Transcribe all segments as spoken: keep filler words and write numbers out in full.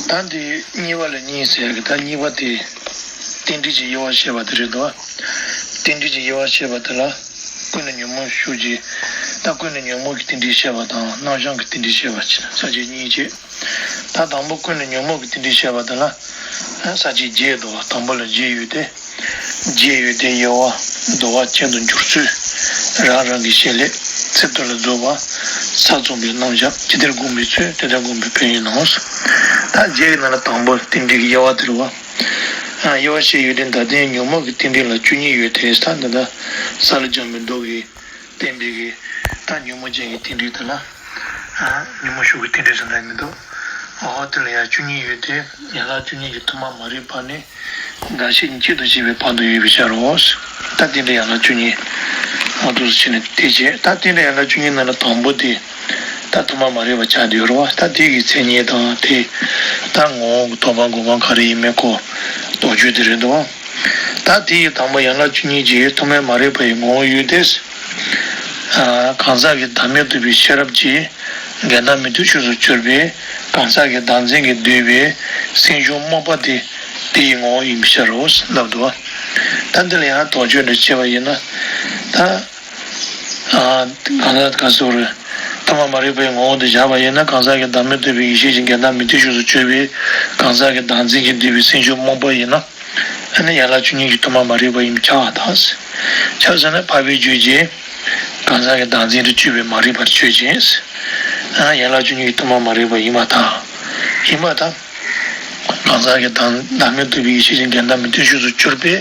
ད་འདི་གཉིས་པ་ལ་གཉིས་ཟེར་གི། ད་གཉིས་པ་དེ་རྟེན་འབྲེལ་གྱི་དབྱེ་བ་བཤད་པ་དེ་རེད་དོ། རྟེན་འབྲེལ་གྱི་དབྱེ་བ་བཤད་པ་དེ་ལ་ཀུན་ནས་ཉོན་མོངས་ཤུགས་ཀྱིས། ད་ཀུན་ནས་ཉོན་མོངས་ཀྱི་རྟེན་འབྲེལ་བཤད་པ་དང་རྣམ་གཞག་གི་རྟེན་འབྲེལ་བཤད་པ་བྱས་ནས་ས་བཅད་གཉིས་བྱས། ད་དང་པོ་ཀུན་ནས་ཉོན་མོངས་ཀྱི་རྟེན་འབྲེལ་བཤད་པ་དེ་ལ་ས་བཅད་བརྒྱད་འདུག། དང་པོ་ལ་བརྒྱད་ཡོད་དེ། བརྒྱད་ཡོད་དེ། དབྱེ་བ། བསྡུ་བ། ཅན་དུ་འགྱུར་ཚུལ། རང་རང་གི་བྱེད་ལས། ཚེ་དུ་ལ་རྫོགས་པ། ས་མཚུངས་པའི་རྣམ་གཞག། ཇི་ལྟར་བསྒོམ་པའི་ཚུལ། དེ་ལྟར་བསྒོམ་པའི་ཕན་ཡོན་ནོ། ད་བརྒྱད་ཀྱི་ནང་ལ་དང་པོ་རྟེན་འབྲེལ་གྱི་དབྱེ་བ་དེ་རེད་བ། ཨ། དབྱེ་བ་བཤད་ཡོད་དེ། ད་ལྟའི་ཉོན་མོངས་ཀྱི་རྟེན་འབྲེལ་ལ་བཅུ་གཉིས་ཡོད་དེ། ད་འདི་ད་ས་ལ་སྦྱར་བའི་མདོ་གི་བསྟན་པའི་གི་ད་ཉོན་མོངས་ཅན་གྱི་རྟེན་འབྲེལ་དེ་ལ། ཨ། ཉོན་མོངས་ཤུགས་ཀྱི་རྟེན་འབྲེལ་ཟེར་ན་མི་འདུག། འོ་དེ་ལ་ཡང་བཅུ་གཉིས་ཡོད་དེ། ཡན་ལག་བཅུ་གཉིས་ཀྱི་ཐོག་མ་མ་རིག་པ་ནས་འགའ་ཞིག་གཅིག་ཏུ་བྱས་པའི་བར་དུ་ཡོད་པའི་ཕྱིར་རོ། ད་རྟེན་འབྲེལ་ཡན་ལག་བཅུ་གཉིས། འོ་འདུག་སེ་བྱས་ནས་དེ་བྱས། ད་རྟེན་འབྲེལ་ཡན་ལག་བཅུ་གཉིས་ནང་ལ་དང་པོ་དེ་ད་ཐོག་མ་མ་རིག་པ་ཆགས་བསྡད་ཡོད་རེད་བ། ད་དེ་གི་མཚན་ཉིད་དང་དེ་ད་ངོ་བོ་གི་རྟོགས་པ་སྒོམ་སྤང་ག་རེ་ཡིན་མིན་སྐོར་དོགས་གཅོད་དེ་རེད་འདུག་བ། ད་དེ་ཡི་དང་པོ་ཡན་ལག་བཅུ་གཉིས་ཀྱི་ཐོག་མའི་མ་རིག་པ་ཡི་ངོ་བོ་ཡོད་དེ། ཨ། གང་ཟག་གི་བདག་མེད་རྟོགས་པའི་ཤེས་རབ་ཀྱིས་འགལ་ཟླ་མི་མཐུན་ཕྱོགས་སུ་གྱུར་པའི་གང་ཟག་གི་བདག་འཛིན་གྱིས་བསྡུས་པའི་སེམས་བྱུང་རྨོངས་པ་དེ་དེ་ཡི་ངོ་བོ་ཡིན་པའི་ཕྱིར་རོ་ལབ་འདུག། ད་འདི་ལ་ཡང་དོགས་གཅོད་འདྲ་བྱས་པ་ཡིན་ན། ད། ཨ། གང་ཟག་ག་སོགས་རེད། ཐོག་མ་མ་རིག་པའི་ངོ་བོ་དུ་བཞག་པ་ཡིན་ན། གང་ཟག་གི་བདག་མེད་རྟོགས་པའི་ཡེ་ཤེས་ཀྱིས་འགལ་ཟླ་མི་མཐུན་ཕྱོགས་སུ་གྱུར་པའི་གང་ཟག་གི་བདག་འཛིན་གྱིས་བསྡུས་པའི་སེམས་བྱུང་རྨོངས་པ་ཡིན་ན། ཨ་ནི་ཡན་ལག་བཅུ་གཉིས་ཀྱི་ཐོག་མ་མ་རིག་པ་ཡིན་པས་ཁྱབ་པར་ཐལ། ཁྱབ་ཟེར་ན་འཕགས་པའི་རྒྱུད་ཀྱི་གང་ཟག་གི་བདག་འཛིན་དུ་གྱུར་པའི་མ་རིག་པར་ཆོས་ཅན། ཨ། ཡན་ལག་བཅུ་གཉིས་ཀྱི་ཐོག་མ་མ་རིག་པ་ཡིན་པར་ཐལ། ཡིན་པར་ཐལ། གང་ཟག་གི་བདག་བདག་མེད་རྟོགས་པའི་ཡེ་ཤེས་ཀྱིས་འགལ་ཟླ་མི་མཐུན་ཕྱོགས་སུ་གྱུར་པའི་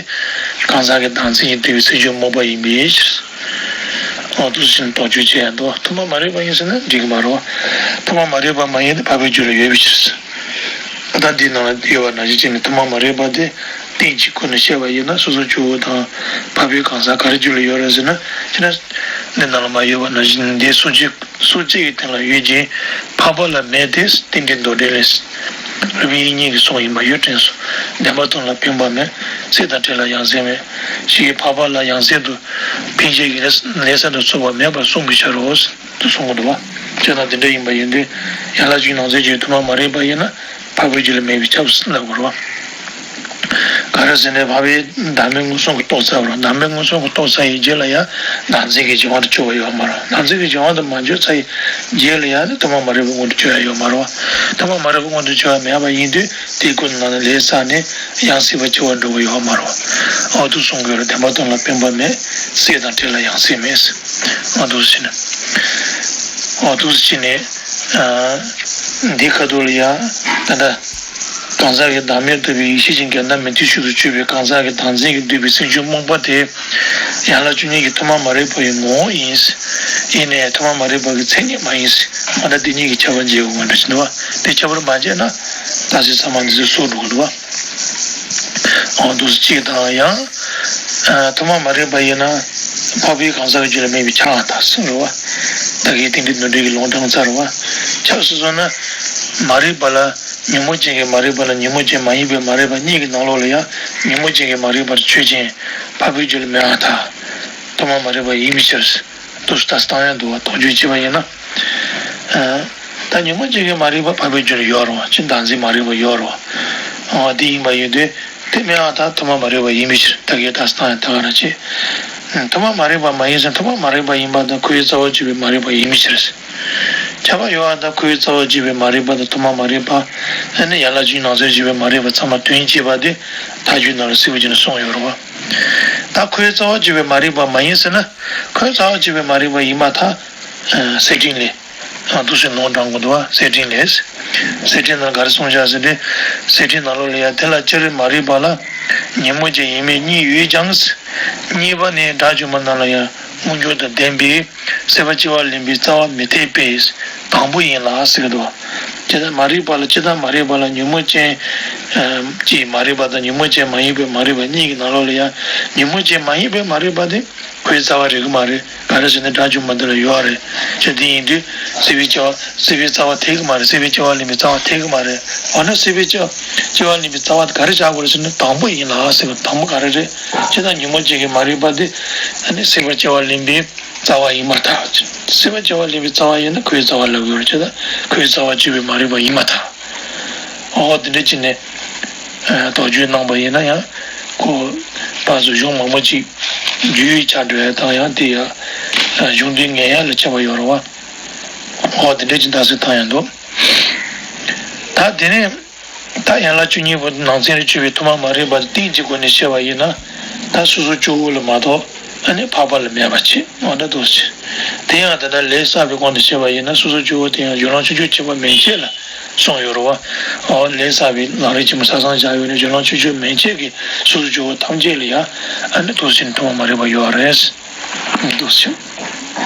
གང་ཟག་གི་བདག་འཛིན་གྱིས་བསྡུས་པའི་སེམས་བྱུང་རྨོངས་པ་ཡིན་པའི་ཕྱིར། འོ་འདུག་སེ་བྱས་ནས་དོགས་གཅོད་བྱེད་ཡ་འདུག། ཐོག་མ་མ་རིག་པ་ཡིན་ཟེར་ན་འགྲིག་གི་མ་རེད་བ། ཐོག་མ་མ་རིག་པ་མ་ཡིན་ཏེ་འཕགས་པའི་རྒྱུད་ལ་ཡོད་པའི་ཕྱིར། ད་འདི་ནང་ལ་ཡོད་པ་ནང་བཞིན་བྱས་ནས་ཐོག་མ་མ་རིག་པ་དེ་རྟེན་གྱི་སྒོ་ནས་བཤད་པ་ཡིན་ན། སོ་སོ་སྐྱེ་བོ་དང་འཕགས་པའི་གང་ཟག་ག་རེ་རྒྱུད་ལ་ཡོད་རེད་ཟེར་ན། བྱས་ན་འདི་ནང་ལ་མར་ཡོད་པ་ནང་བཞིན་འདི་སོ་སྐྱེ་སོ་སྐྱེ་ཡི་དོན་ལ་ཡོད་ཅིང་འཕགས་པ་ལ་མེད་དེ། རྟེན་འབྲེལ་མདོ་འགྲེལ་ལས། རིམ་པས་དབྱིག་གཉེན་གྱི་གསུང་ཡིན་པ་ཡོད་དྲན་སོང་། བདེན་པ་དོན་ལ་སྤངས་པ་མེད། སྲེད་དང་བྲལ་ལ་ཡང་སྲེད་མེད། ཞེས་འཕགས་པ་ལ་ཡང་སྲིད་དུ་འཕེན་བྱེད་ཀྱི་ལས་ལས་ས་དང་ཚུགས་པ་མེད་པར་གསུངས་པའི་ཕྱིར་རོ། དུ་གསུང་གི་འདུག་བ། བྱས་ཙང་དེ་འདྲ་ཡིན་པ་ཡིན་དུས་ཡན་ལག་བཅུའི་ནང་གསེས་ཀྱི་ཐོག་མ་མ་རིག་པ་ཡིན་ན་འཕགས་པའི་རྒྱུད་ལ་མེད་པས་ཁྱབ་ལབ་དགོས་རེད་བ། ག་རེ་ཟེར་ན་འཕགས་པའི་བདག་མེད་མངོན་སུམ་གྱིས་རྟོགས་ཚར་བ་རེད། བདག་མེད་མངོན་སུམ་གྱིས་རྟོགས་ཚར་ཡི་རྗེས་ལ་ཡང་བདག་འཛིན་གྱི་སྦྱང་བ་དེ་བཅོལ་བ་ཡོད་མ་རེད། བདག་འཛིན་གྱི་སྦྱང་བ་དེ་མ་བཅོལ་ཚར་ཡི་རྗེས་ལ་ཡང་ནི་ཐོག་མ་མ་རིག་པ་མངོན་དུ་གྱུར་ཡ་ཡོད་མ་རེད་བ། ཐོག་མ་མ་རིག་པ་མངོན་དུ་གྱུར་ཡ་མེད་པ་ཡིན་དུས་དེའི་སྐུ་ནང་ལ་ལས་བསགས་ནས་ཡང་སྲིད་པ་སྐྱེ་བར་འགྲོ་གི་ཡོད་མ་རེད་བ། འོ་དུ་གསུང་གི་ཡོད་རེད། བདེན་པ་དོན་ལ་སྤངས་པ་མེད། སྲེད་དང་བྲལ་ལ་ཡང་སྲེད་མེད། འོ་དུ་ཟེར་ནས། འོ་དུ་ཟེར་ནས། ཨ། འདི་ཁ་ཐུག་ལ་ཡང་ད་ལྟ། གང་ཟག་གི་བདག་མེད་རྟོགས་པའི་ཡེ་ཤེས་ཀྱིས་འགལ་ཟླ་མི་མཐུན་ཕྱོགས་སུ་གྱུར་པའི་གང་ཟག་གི་བདག་འཛིན་གྱིས་བསྡུས་པའི་སེམས་བྱུང་རྨོངས་པ་དེ། ཡན་ལག་བཅུ་གཉིས་ཀྱི་ཐོག་མ་མ་རིག་པ་ཡི་ངོ་བོ་ཡིན། ཡིན་ནས་ཐོག་མ་མ་རིག་པ་གི་མཚན་ཉིད་མ་ཡིན། འོ་ན་དེ་གཉིས་ཀྱི་ཁྱད་པར་འབྱེད་དགོས་པ་འདྲ་ཞིག་འདུག་བ། དེ་ཁྱད་པར་མ་འབྱེད་ན་རྟགས་གསལ་ཚང་མ་འདི་ཚོ་སོར་འགྲོ་གི་འདུག་བ། འོ་འདུག་སེ་གཅིག་དང་ཡང་། ཨ། ཐོག་མ་མ་རིག་པ་ཡིན་ན་འཕགས་པའི་གང་ཟག་གི་རྒྱུད་ལ་མེད་པས་ཁྱབ་པར་ཐལ་ཟེར་བ། ད་གིན་རྟེན་འབྲེལ་མདོ་འགྲེལ་གྱི་ལུང་དྲངས་ཚར་བ། ཁྱབ་སོང་ན་མ་རིག་པ་ལ། ཉོན་མོངས་ཅན་གྱི་མ་རིག་པ་ལ་ཉོན་མོངས་ཅན་མ་ཡིན་པའི་མ་རིག་པ་གཉིས་ཀྱི་ནང་ལོགས་ལ་ཡང་ཉོན་མོངས་ཅན་གྱི་མ་རིག་པར་ཆོས་ཅན། འཕགས་པའི་རྒྱུད་ལ་མེད་པར་ཐལ། ཐོག་མ་མ་རིག་པ་ཡིན་པའི་ཕྱིར། དུ་ལྟ་སྟངས་ཡང་འདུག་བ། དོགས་གཅོད་བྱས་པ་ཡིན་ན། ཨ། ད་ཉོན་མོངས་ཅན་གྱི་མ་རིག་པ་འཕགས་པའི་རྒྱུད་ལ་ཡོད་རེད་བ། ཅི་བདག་འཛིན་མ་རིག་པ་ཡོད་རེད་བ། འོ་དེ་ཡིན་པ་ཡིན་དུས་དེ་མེད་པར་ཐལ། ཐོག་མ་མ་རིག་པ་ཡིན་པའི་ཕྱིར། ད་གིན་ལྟ་སྟངས་ཡང་ད་ག་རང་བྱེད། ཐོག་མ་མ་རིག་པ་མ་ཡིན་ཟེར་ན་ཐོག་མ་མ་རིག་པ་ཡིན་པ་དང་ཁོའི་རྩ་བ་གཅོད་པའི་མ་རིག་པ་ཡིན་པའི་ཕྱིར། ཁྱབ་པ་ཡོད་པ་དང་ཁོའི་རྩ་བ་གཅོད་པའི་མ་རིག་པ་དང་ཐོག་མ་མ་རིག་པ། ཨ་ནི་ཡན་ལག་བཅུའི་ནང་གསེས་གཅོད་པའི་མ་རིག་པ་ཚང་མ་དོན་གཅིག་པ་དེ་མཐའ་དཔྱོད་ནང་ལ་གསལ་པོ་བྱས་ནས་གསུངས་ཡོད་རེད་བ། ད་ཁོའི་རྩ་བ་གཅོད་པའི་མ་རིག་པ་མ་ཡིན་ཟེར་ན། ཁོའི་རྩ་བ་གཅོད་པའི་མ་རིག་པ་ཡིན་པར་ཐལ། ཨ། གསེར་ཕྲེང་ལས། ཨ། འདུག་སེ་ལུང་དྲངས་དགོས་འདུག་བ། གསེར་ཕྲེང་ལས། གསེར་ཕྲེང་ནང་ག་རེ་གསུངས་བཞག་ཟེར་ཏེ། གསེར་ཕྲེང་ནང་ལོགས་ལ་ཡང་དེ་ལ་སྤྱིར་མ་རིག་པ་ལ་ཉོན་མོངས་ཅན་ཡིན་མིན་གཉིས་ཡོད་ཀྱང་། གཉིས་པ་ནི་དགྲ་བཅོམ་པ་རྣམས་ལ་ཡང་མངོན་འགྱུར་དང་ལྡན་པས་སྲེད་པ་སྐྱེ་བ་ལེན་པའི་རྩ་བ་མི་འཐད་པས་དང་པོ་ཡིན་ལ་ཟེར་གྱི་འདུག། ཇི་ལྟར་མ་རིག་པ་ལ་ཇི་ལྟར་མ་རིག་པ་ལ་ཉོན་མོངས་ཅན་གྱི་མ་རིག་པ་དང་ཉོན་མོངས་ཅན་མ་ཡིན་པའི་མ་རིག་པ་གཉིས་ཀྱི་ནང་ལོགས་ལ་ཡང་ཉོན་མོངས་ཅན་མ་ཡིན་པའི་མ་རིག་པ་དེ། ཁོའི་རྩ་བ་རེད་གི་མ་རེད། ག་རེ་ཟེར་ན་དགྲ་བཅོམ་པ་འདི་ལ་ཡོད་རེད། ཅེས་དེ་ཡིན་དུས་སྲེད་པའི་སྐྱེ་བ་སྲེད་པའི་རྩ་བ་འཐད་གི་མ་རེད། སྲེད་པའི་སྐྱེ་བ་ལེན་པའི་རྩ་བ་འཐད་གི་མ་རེད། འོ་ན་སྲེད་པའི་སྐྱེ་སྐྱེ་བ་ལེན་པའི་རྩ་བ་དེ་ག་རེ་བྱ་དགོས་རེད་ཟེར་ན་དང་པོ་ཡིན་ལ་ཟེར་བ། དང་པོ་ག་རེ་རེད། ཅེས་དང་ཉོན་མོངས་ཅན་གྱི་མ་རིག་པ་དེ་ཨ་ནི་སྲེད་པར་སྐྱེ་བ་ལེན་པའི་རྩ་བ་ཡིན་པར་ཐལ། སྲེད་པར་སྐྱེ་བ་ལེན་པའི་རྩ་བ་ཡིན་ན་ཁོའི་རྩ་བ་ལབ་དགོས་རེད། ཅེས་དང་ཁོའི་རྩ་བ་གཅོད་པའི་མ་རིག་པ་ཡིན་པར་ཐལ། ཨོ་དེ་འདྲ་བྱས་ནས་དོགས་གཅོད་གནང་པ་ཡིན་ན་ཡང་ཁོ་ཕར་ཚུར་གཞུང་མང་པོ་ཅིག་བརྒྱུད་ཡིག་ཆགས་འགྲོ་ཡ་དང་ཡང་དེ་ཡང་གཞུང་འདི་ངེས་ཡ་ལ་ཁྱབ་པ་ཡོད་རེད་བ། ཨོ་དེ་འདྲ་ཅིག་ད་གཟོད་བཏང་ཡ་འདུག་ད་དེ་ནས། ད་ཡན་ལག་བཅུ་གཉིས་པོ་ནང་ཚན་རེ་བཅུ་པའི་ཐོག་མ་མ་རིག་པ་གཏན་གྱི་སྒོ་ནས་བཤད་པ་ཡིན་ན། ད་སོ་སོ་སྐྱེ་བོ་ལ་མ་གཏོགས་ཨ་ནི་འཕགས་པ་ལ་མེད་པ་བྱེད་འོ་ད་འདུག་ཟེར། དེ་ཡང་ད་ལྟ་ལས་བསགས་པའི་སྒོ་ནས་བཤད་པ་ཡིན་ན་སོ་སོ་སྐྱེ་བོ་དེ་ཡང་རྒྱུ་ལམ་ཆོས་ཅན་ཁྱད་པར་མན་ཆད་ལ་གསུངས་ཡོད་རེད་བ། འོ་ལས་བསགས་པའི་ལམ་རིམ་ཆེན་མོ་ས་སང་བཞག་ཡོད་ནས་རྒྱུ་ལམ་ཆོས་ཅན་མན་ཆད་ཀྱི་སོ་སོ་སྐྱེ་བོ་ཐམས་ཅད་ལ་ཡང་ཨ་ནི་འདུག་ཟེར་ཐོག་མ་མ་རིག་པ་ཡོད་རེད། འདུག་ཟེར།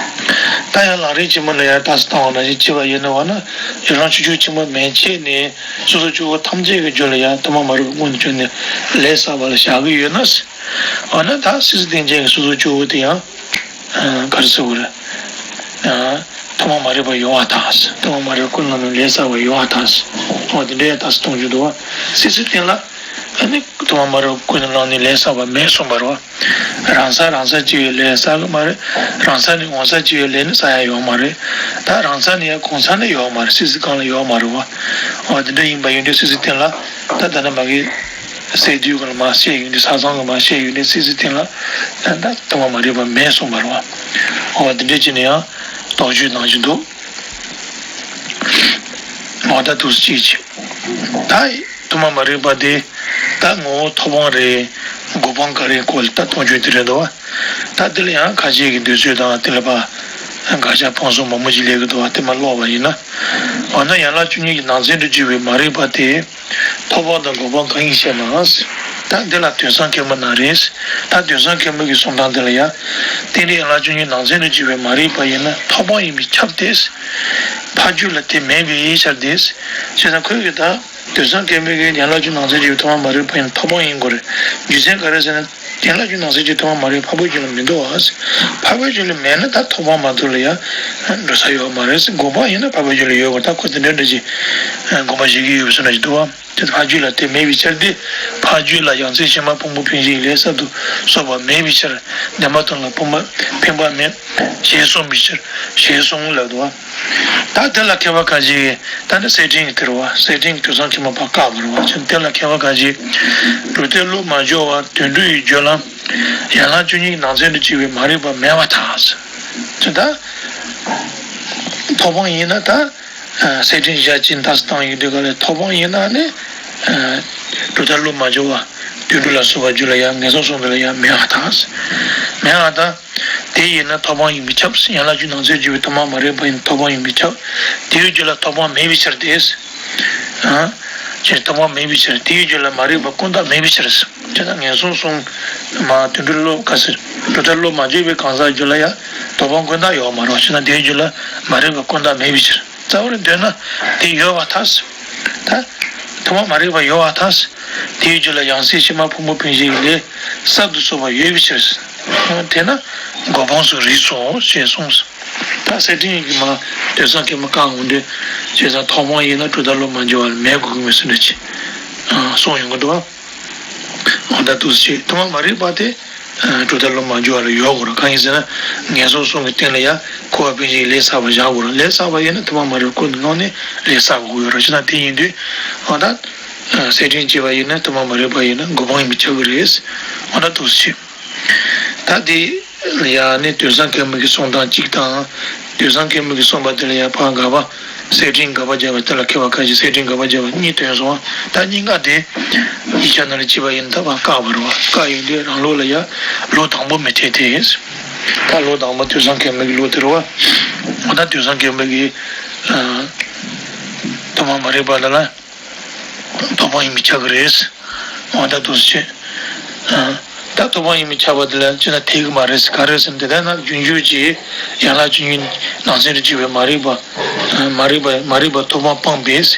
ད་ཡང་ལམ་རིམ་ཆེན་མོ་ལ་ཡང་ལྟ་ས་བཏང་བ་ནང་བཞིན་བྱས་པ་ཡིན་ན་བ་ན་རྒྱུ་ལམ་ཆོས་ཅན་ཁྱད་པར་མན་ཆད་ནས་སོ་སོ་སྐྱེ་བོ་ཐམས་ཅད་ཀྱི་རྒྱུད་ལ་ཡང་ཐོག་མ་མ་རིག་པ་སྔོན་དུ་བྱོན་ནས་ལས་བསགས་པ་ལ་བཞག་གི་ཡོད་ན། འོ་ན་ད་སྲིད་རྩེ་གཏན་ཅན་གྱི་སོ་སོ་སྐྱེ་བོ་དེ་ཡང་ག་རེ་ཟེར་དགོས་རེད། ཐོག་མ་མ་རིག་པ་ཡོད་པར་ཐལ། ཐོག་མ་མ་རིག་པ་ཀུན་སློང་ནི་ལས་བསགས་པ་ཡོད་པར་ཐལ། འོ་དེ་འདྲའི་ལྟ་ས་གཏོང་རྒྱུ་འདུག་བ། སྲིད་རྩེ་གཏན་ལ་ཨ་ནི་ཐོག་མ་མ་རིག་པ་ཀུན་སློང་ནི་ལས་བསགས་པ་མེད་གསུངས་པ་རེད་བ། རང་ས་རང་ས་གཅིག་པའི་ལས་བསགས་གི་མ་རེད། རང་ས་ནས་གོང་ས་གཅིག་པའི་ལས་ནི་བསགས་ཡ་ཡོད་མ་རེད། ད་རང་ས་ནས་ཡང་གོང་ས་ནས་ཡོད་མ་རེད། སྲིད་རྩེ་གང་ལ་ཡོད་མ་རེད་བ། འོ་དེ་འདྲ་ཡིན་པ་ཡིན་དུས་སྲིད་རྩེ་གཏན་ལ་ད་ད་ནི་མ་གི་སས་བསྡུས་གང་ལ་མ་བཤད་ཡོད་དུས་ས་མཚམས་གང་ལ་མ་བཤད་ཡོད་དུས་སྲིད་རྩེ་གཏན་ལ་ད་ཐོག་མ་མ་རིག་པ་མེད་གསུངས་པ་རེད་བ། འོ་དེ་འདྲ་བྱས་ནས་ཡང་དོགས་གཅོད་གནང་གི་འདུག་འོ་ད་འདུག་སེ་བྱེད་ཅིག་ད་ཐོག་མ་མ་རིག་པ་དེ་ད་ངོ་བོ་ཐོབ་དབང་རེད། སྒོམ་སྤང་ག་རེ་སྐོར་ལ་ད་མཐོང་ཆོས་དེ་རེད་འདུག་བ། ད་དེ་ལ་ཡང་ཁ་ཤས་ཀྱི་འདོད་ཚུལ་དང་དེ་ལ་ཕར་དགག་བཞག་ཕངས་གསུམ་མང་པོ་ཞིག་སླེབས་ཀྱི་འདུག་བ། དེ་མར་ཀློག་པ་ཡིན་ན། འོ་ན་ཡན་ལག་བཅུ་གཉིས་ཀྱི་ནང་ཚན་དུ་གྱུར་པའི་མ་རིག་པ་དེ། ཐོབ་དབང་དང་སྒོམ་སྤང་གང་ཡིན་ཞེ་ན། ད་འདི་ལ་དོན་བཟང་མཁན་པོ་ན་རེ། ད་དོན་བཟང་མཁན་པོ་གི་གསུང་སྟངས་འདི་ལ་ཡང་། རྟེན་འབྲེལ་ཡན་ལག་བཅུ་གཉིས་ནང་ཚན་དུ་གྱུར་པའི་མ་རིག་པ་ཡིན་ན་ཐོབ་དབང་ཡིན་པས་ཁྱབ་སྟེ། ཕ་རྒྱུད་ལ་དེ་མེད་པའི་ཕྱིར་ཏེ། བྱས་ཙང་ཁོས་ཀྱི་ད་དོན་བཟང་མཁན་པོ་གི་ཡན་ལག་བཅུ་ནང་ཚན་གྱི་ཐོབ་དབང་མ་རིག་པ་ཡིན་ན་ཐོབ་དབང་ཡིན་དགོས་རེད། རྒྱུ་མཚན་ག་རེ་ཟེར་ན། ཡན་ལག་བཅུ་ནང་ཚན་གྱི་ཐོབ་དབང་མ་རིག་འཕགས་པའི་རྒྱུད་ལ་མི་འདུག་བ། འཕགས་པའི་རྒྱུད་ལ་མེད་ན་ད་ཐོབ་དབང་མ་ཐོབ་ལ་ཡང་འགྲོ་ས་ཡོད་མ་རེད། སྒོམ་སྤང་ཡིན་ན་འཕགས་པའི་རྒྱུད་ལ་ཡོད་དགོས། ད་ཁོ་དེ་འདྲ་འདྲ་ཅིག་སྒོམ་པ་བྱེད་ཀྱི་ཡོད་པའི་བཟོ་འདྲ་ཞིག་འདུག་བ། དེ་ཕ་རྒྱུད་ལ་དེ་མེད་པའི་ཕྱིར་ཏེ། ཕ་རྒྱུད་ལ་ཡང་རྩེ་ཕྱི་མ་ཕུང་པོ་འཕེན་བྱེད་ཀྱི་ལས་གསར་དུ་གསོག་པ་མེད་པའི་ཕྱིར། བདེན་པ་དོན་ལ་ཕུང་པོ་འཕེན་པ་མེད། ཞེས་གསུངས་པའི་ཕྱིར། ཞེས་གསུངས་ལབ་འདུག་བ། ད་དེ་ལ་མཁས་པ་ཁ་ཅིག་གིས་ད་ནི་གསེར་ཕྲེང་གི་དེ་རེད་བ། གསེར་ཕྲེང་གི་དུས་བཟང་མཁན་པོ་ཕར་བཀག་པ་རེད་བ། ཅེས་དེ་ལ་མཁས་པ་ཁ་ཅིག་གིས་གྲུབ་མཐའི་བློ་མ་འཇོག་པར་དོན་གྲུབ་ཡི་རྒྱུད་ལ་ཡན་ལག་བཅུ་གཉིས་ཀྱི་ནང་ཚན་དུ་གྱུར་པའི་མ་རིག་པ་མེད་པར་ཐལ། ཅེས་ད་ཐོབ་དབང་ཡིན་ན་ད་གསེར་ཕྲེང་བཞག་ཅིང་ད་སྟངས་ཡིན་དུས་ག་ལས་ཐོབ་དབང་ཡིན་ན་ནི་གྲུབ་མཐའི་བློ་མ་འཇོག་པར་དོན་གྲུབ་ལ་སོགས་པ་རྒྱུད་ལ་ཡང་ངན་སོང་གསུམ་དུ་ལ་ཡང་མེད་པར་ཐལ། མེད་པར་ཐལ། དེ་ཡིན་ན་ཐོབ་དབང་ཡིན་པས་ཁྱབ། ཡན་ལག་བཅུ་ནང་ཚན་གྱུར་པའི་ཐོག་མ་མ་རིག་པ་ཡིན་ན་ཐོབ་དབང་ཡིན་པས་ཁྱབ། དེའི་རྒྱུད་ལ་ཐོབ་དབང་མེད་པའི་ཕྱིར་ཏེ། ཨ། ཅེས་ཐོབ་དབང་མེད་པའི་ཕྱིར། དེའི་རྒྱུད་ལ་མ་རིག་པ་ཀུན་བརྟགས་མེད་པའི་ཕྱིར། ཅེས་ན་ངན་སོང་གསུམ་མ་དོན་གྲུབ་བློ་ག་ཟེར། གྲུབ་མཐའི་བློ་མ་འཇོག་པའི་གང་ཟག་རྒྱུད་ལ་ཡང་ཐོབ་དབང་ཀུན་བརྟགས་ཡོད་མ་རེད། ཅེས་ན་དེའི་རྒྱུད་ལ་མ་རིག་པ་ཀུན་བརྟགས་མེད་པའི་ཕྱིར། རྩ་བ་ནས་འདོད་ན་དེ་ཡོད་པར་ཐལ། ད་ཐོག་མ་མ་རིག་པ་ཡོད་པར་ཐལ། དེའི་རྒྱུད་ལ་ཡང་རྩེ་ཕྱི་མ་ཕུང་པོ་འཕེན་བྱེད་ཀྱི་ལས་གསར་དུ་གསོག་པ་ཡོད་པའི་ཕྱིར། དེས་ན་སྒོམ་སྤང་སོགས་རིགས་སོ་ཞེས་གསུངས། ད་གསེར་ཕྲེང་གིས་མར་དོན་བཟང་མཁན་པོ་བཀག་འོང་དུས་བྱས་ཙང་ཐོབ་དབང་ཡིན་ན་གྲུབ་མཐའི་བློ་མ་འཇོག་པར་མེད་དགོས་ཀྱི་མེད་ཟེར་འདྲ་ཅིག་གསུངས་ཡོང་གི་འདུག་འོ་ད་འདུག་སེ་ཐོག་མ་མ་རིག་པ་དེ། གྲུབ་མཐའི་བློ་མ་འཇོག་པ་ལ་ཡོད་དགོས་རེད། གང་ཡིན་ཟེར་ན་ངན་སོང་གསུམ་གྱི་སྟེང་ལ་ཡང་འཁོར་བ་འཕེན་བྱེད་ཀྱི་ལས་བསགས་པ་བཞག་དགོས་རེད། ལས་བསགས་པ་ཡིན་ན་ཐོག་མ་མ་རིག་པ་ཀུན་ཏུ་སློང་ནས་ལས་བསགས་དགོས་ཡོད་རེད། ཅེས་ན་དེ་ཡིན་དུས་འོ་ད་གསེར་ཕྲེང་བྱས་པ་ཡིན་ན་ཐོག་མ་མ་རིག་པ་ཡིན་ན་སྒོམ་སྤང་ཡིན་པས་ཁྱབ་ཀྱི་རེད། འོ་ད་འདུག་སེ་བྱེད། ད་དེ་ལ་ཡང་ནི་དོན་བཟང་མཁན་པོ་གི་གསུང་སྟངས་གཅིག་དང་། དོན་བཟང་མཁན་པོ་གི་གསུངས་པ་དེ་ལ་ཡང་ཕར་དགག་པ། གསེར་ཕྲེང་དགག་པ་བརྒྱབ་པ་དེ་ལ་མཁས་པ་ཁ་ཅིག་གསེར་ཕྲེང་དགག་པ་བརྒྱབ་པ་གཉིས་བཏོན་སོང་བ། ད་གཉིས་ཀ་དེ་ཡིག་ཆ་ནང་ལ་བྲིས་པ་ཡིན་ན་ད་ཕར་བཀག་པ་རེད་བ། བཀག་ཡོང་དུས་རང་ལུགས་ལ་ཡང་ལུགས་དང་པོ་མི་འཐད་དེ། ད་ལུགས་དང་པོ་དོན་བཟང་མཁན་པོ་གི་ལུགས་དེ་རེད་བ། འོ་ད་དོན་བཟང་མཁན་པོ་གི་ཐོག་མ་མ་རིག་པ་ལ་ལ། ཐོབ་དབང་ཡིན་པས་ཁྱབ་ཀྱི་རེད། འོ་ད་འདུག་སེ་བྱེད། ད་ཐོབ་དབང་ཡིན་པས་ཁྱབ་པ་དེ་ལ་ཅི་ན་འཐད་ཀྱི་མ་རེད། ག་རེ་ཟེར་ན་དེ་ལྟར་ན་རྒྱུན་འཇུག་གིས་ཡན་ལག་བཅུ་གཉིས་ནང་ཚན་དུ་གྱུར་པའི་མ་རིག་པ། མ་རིག་པ་མ་རིག་པ་ཐོབ་དབང་སྤངས་པས།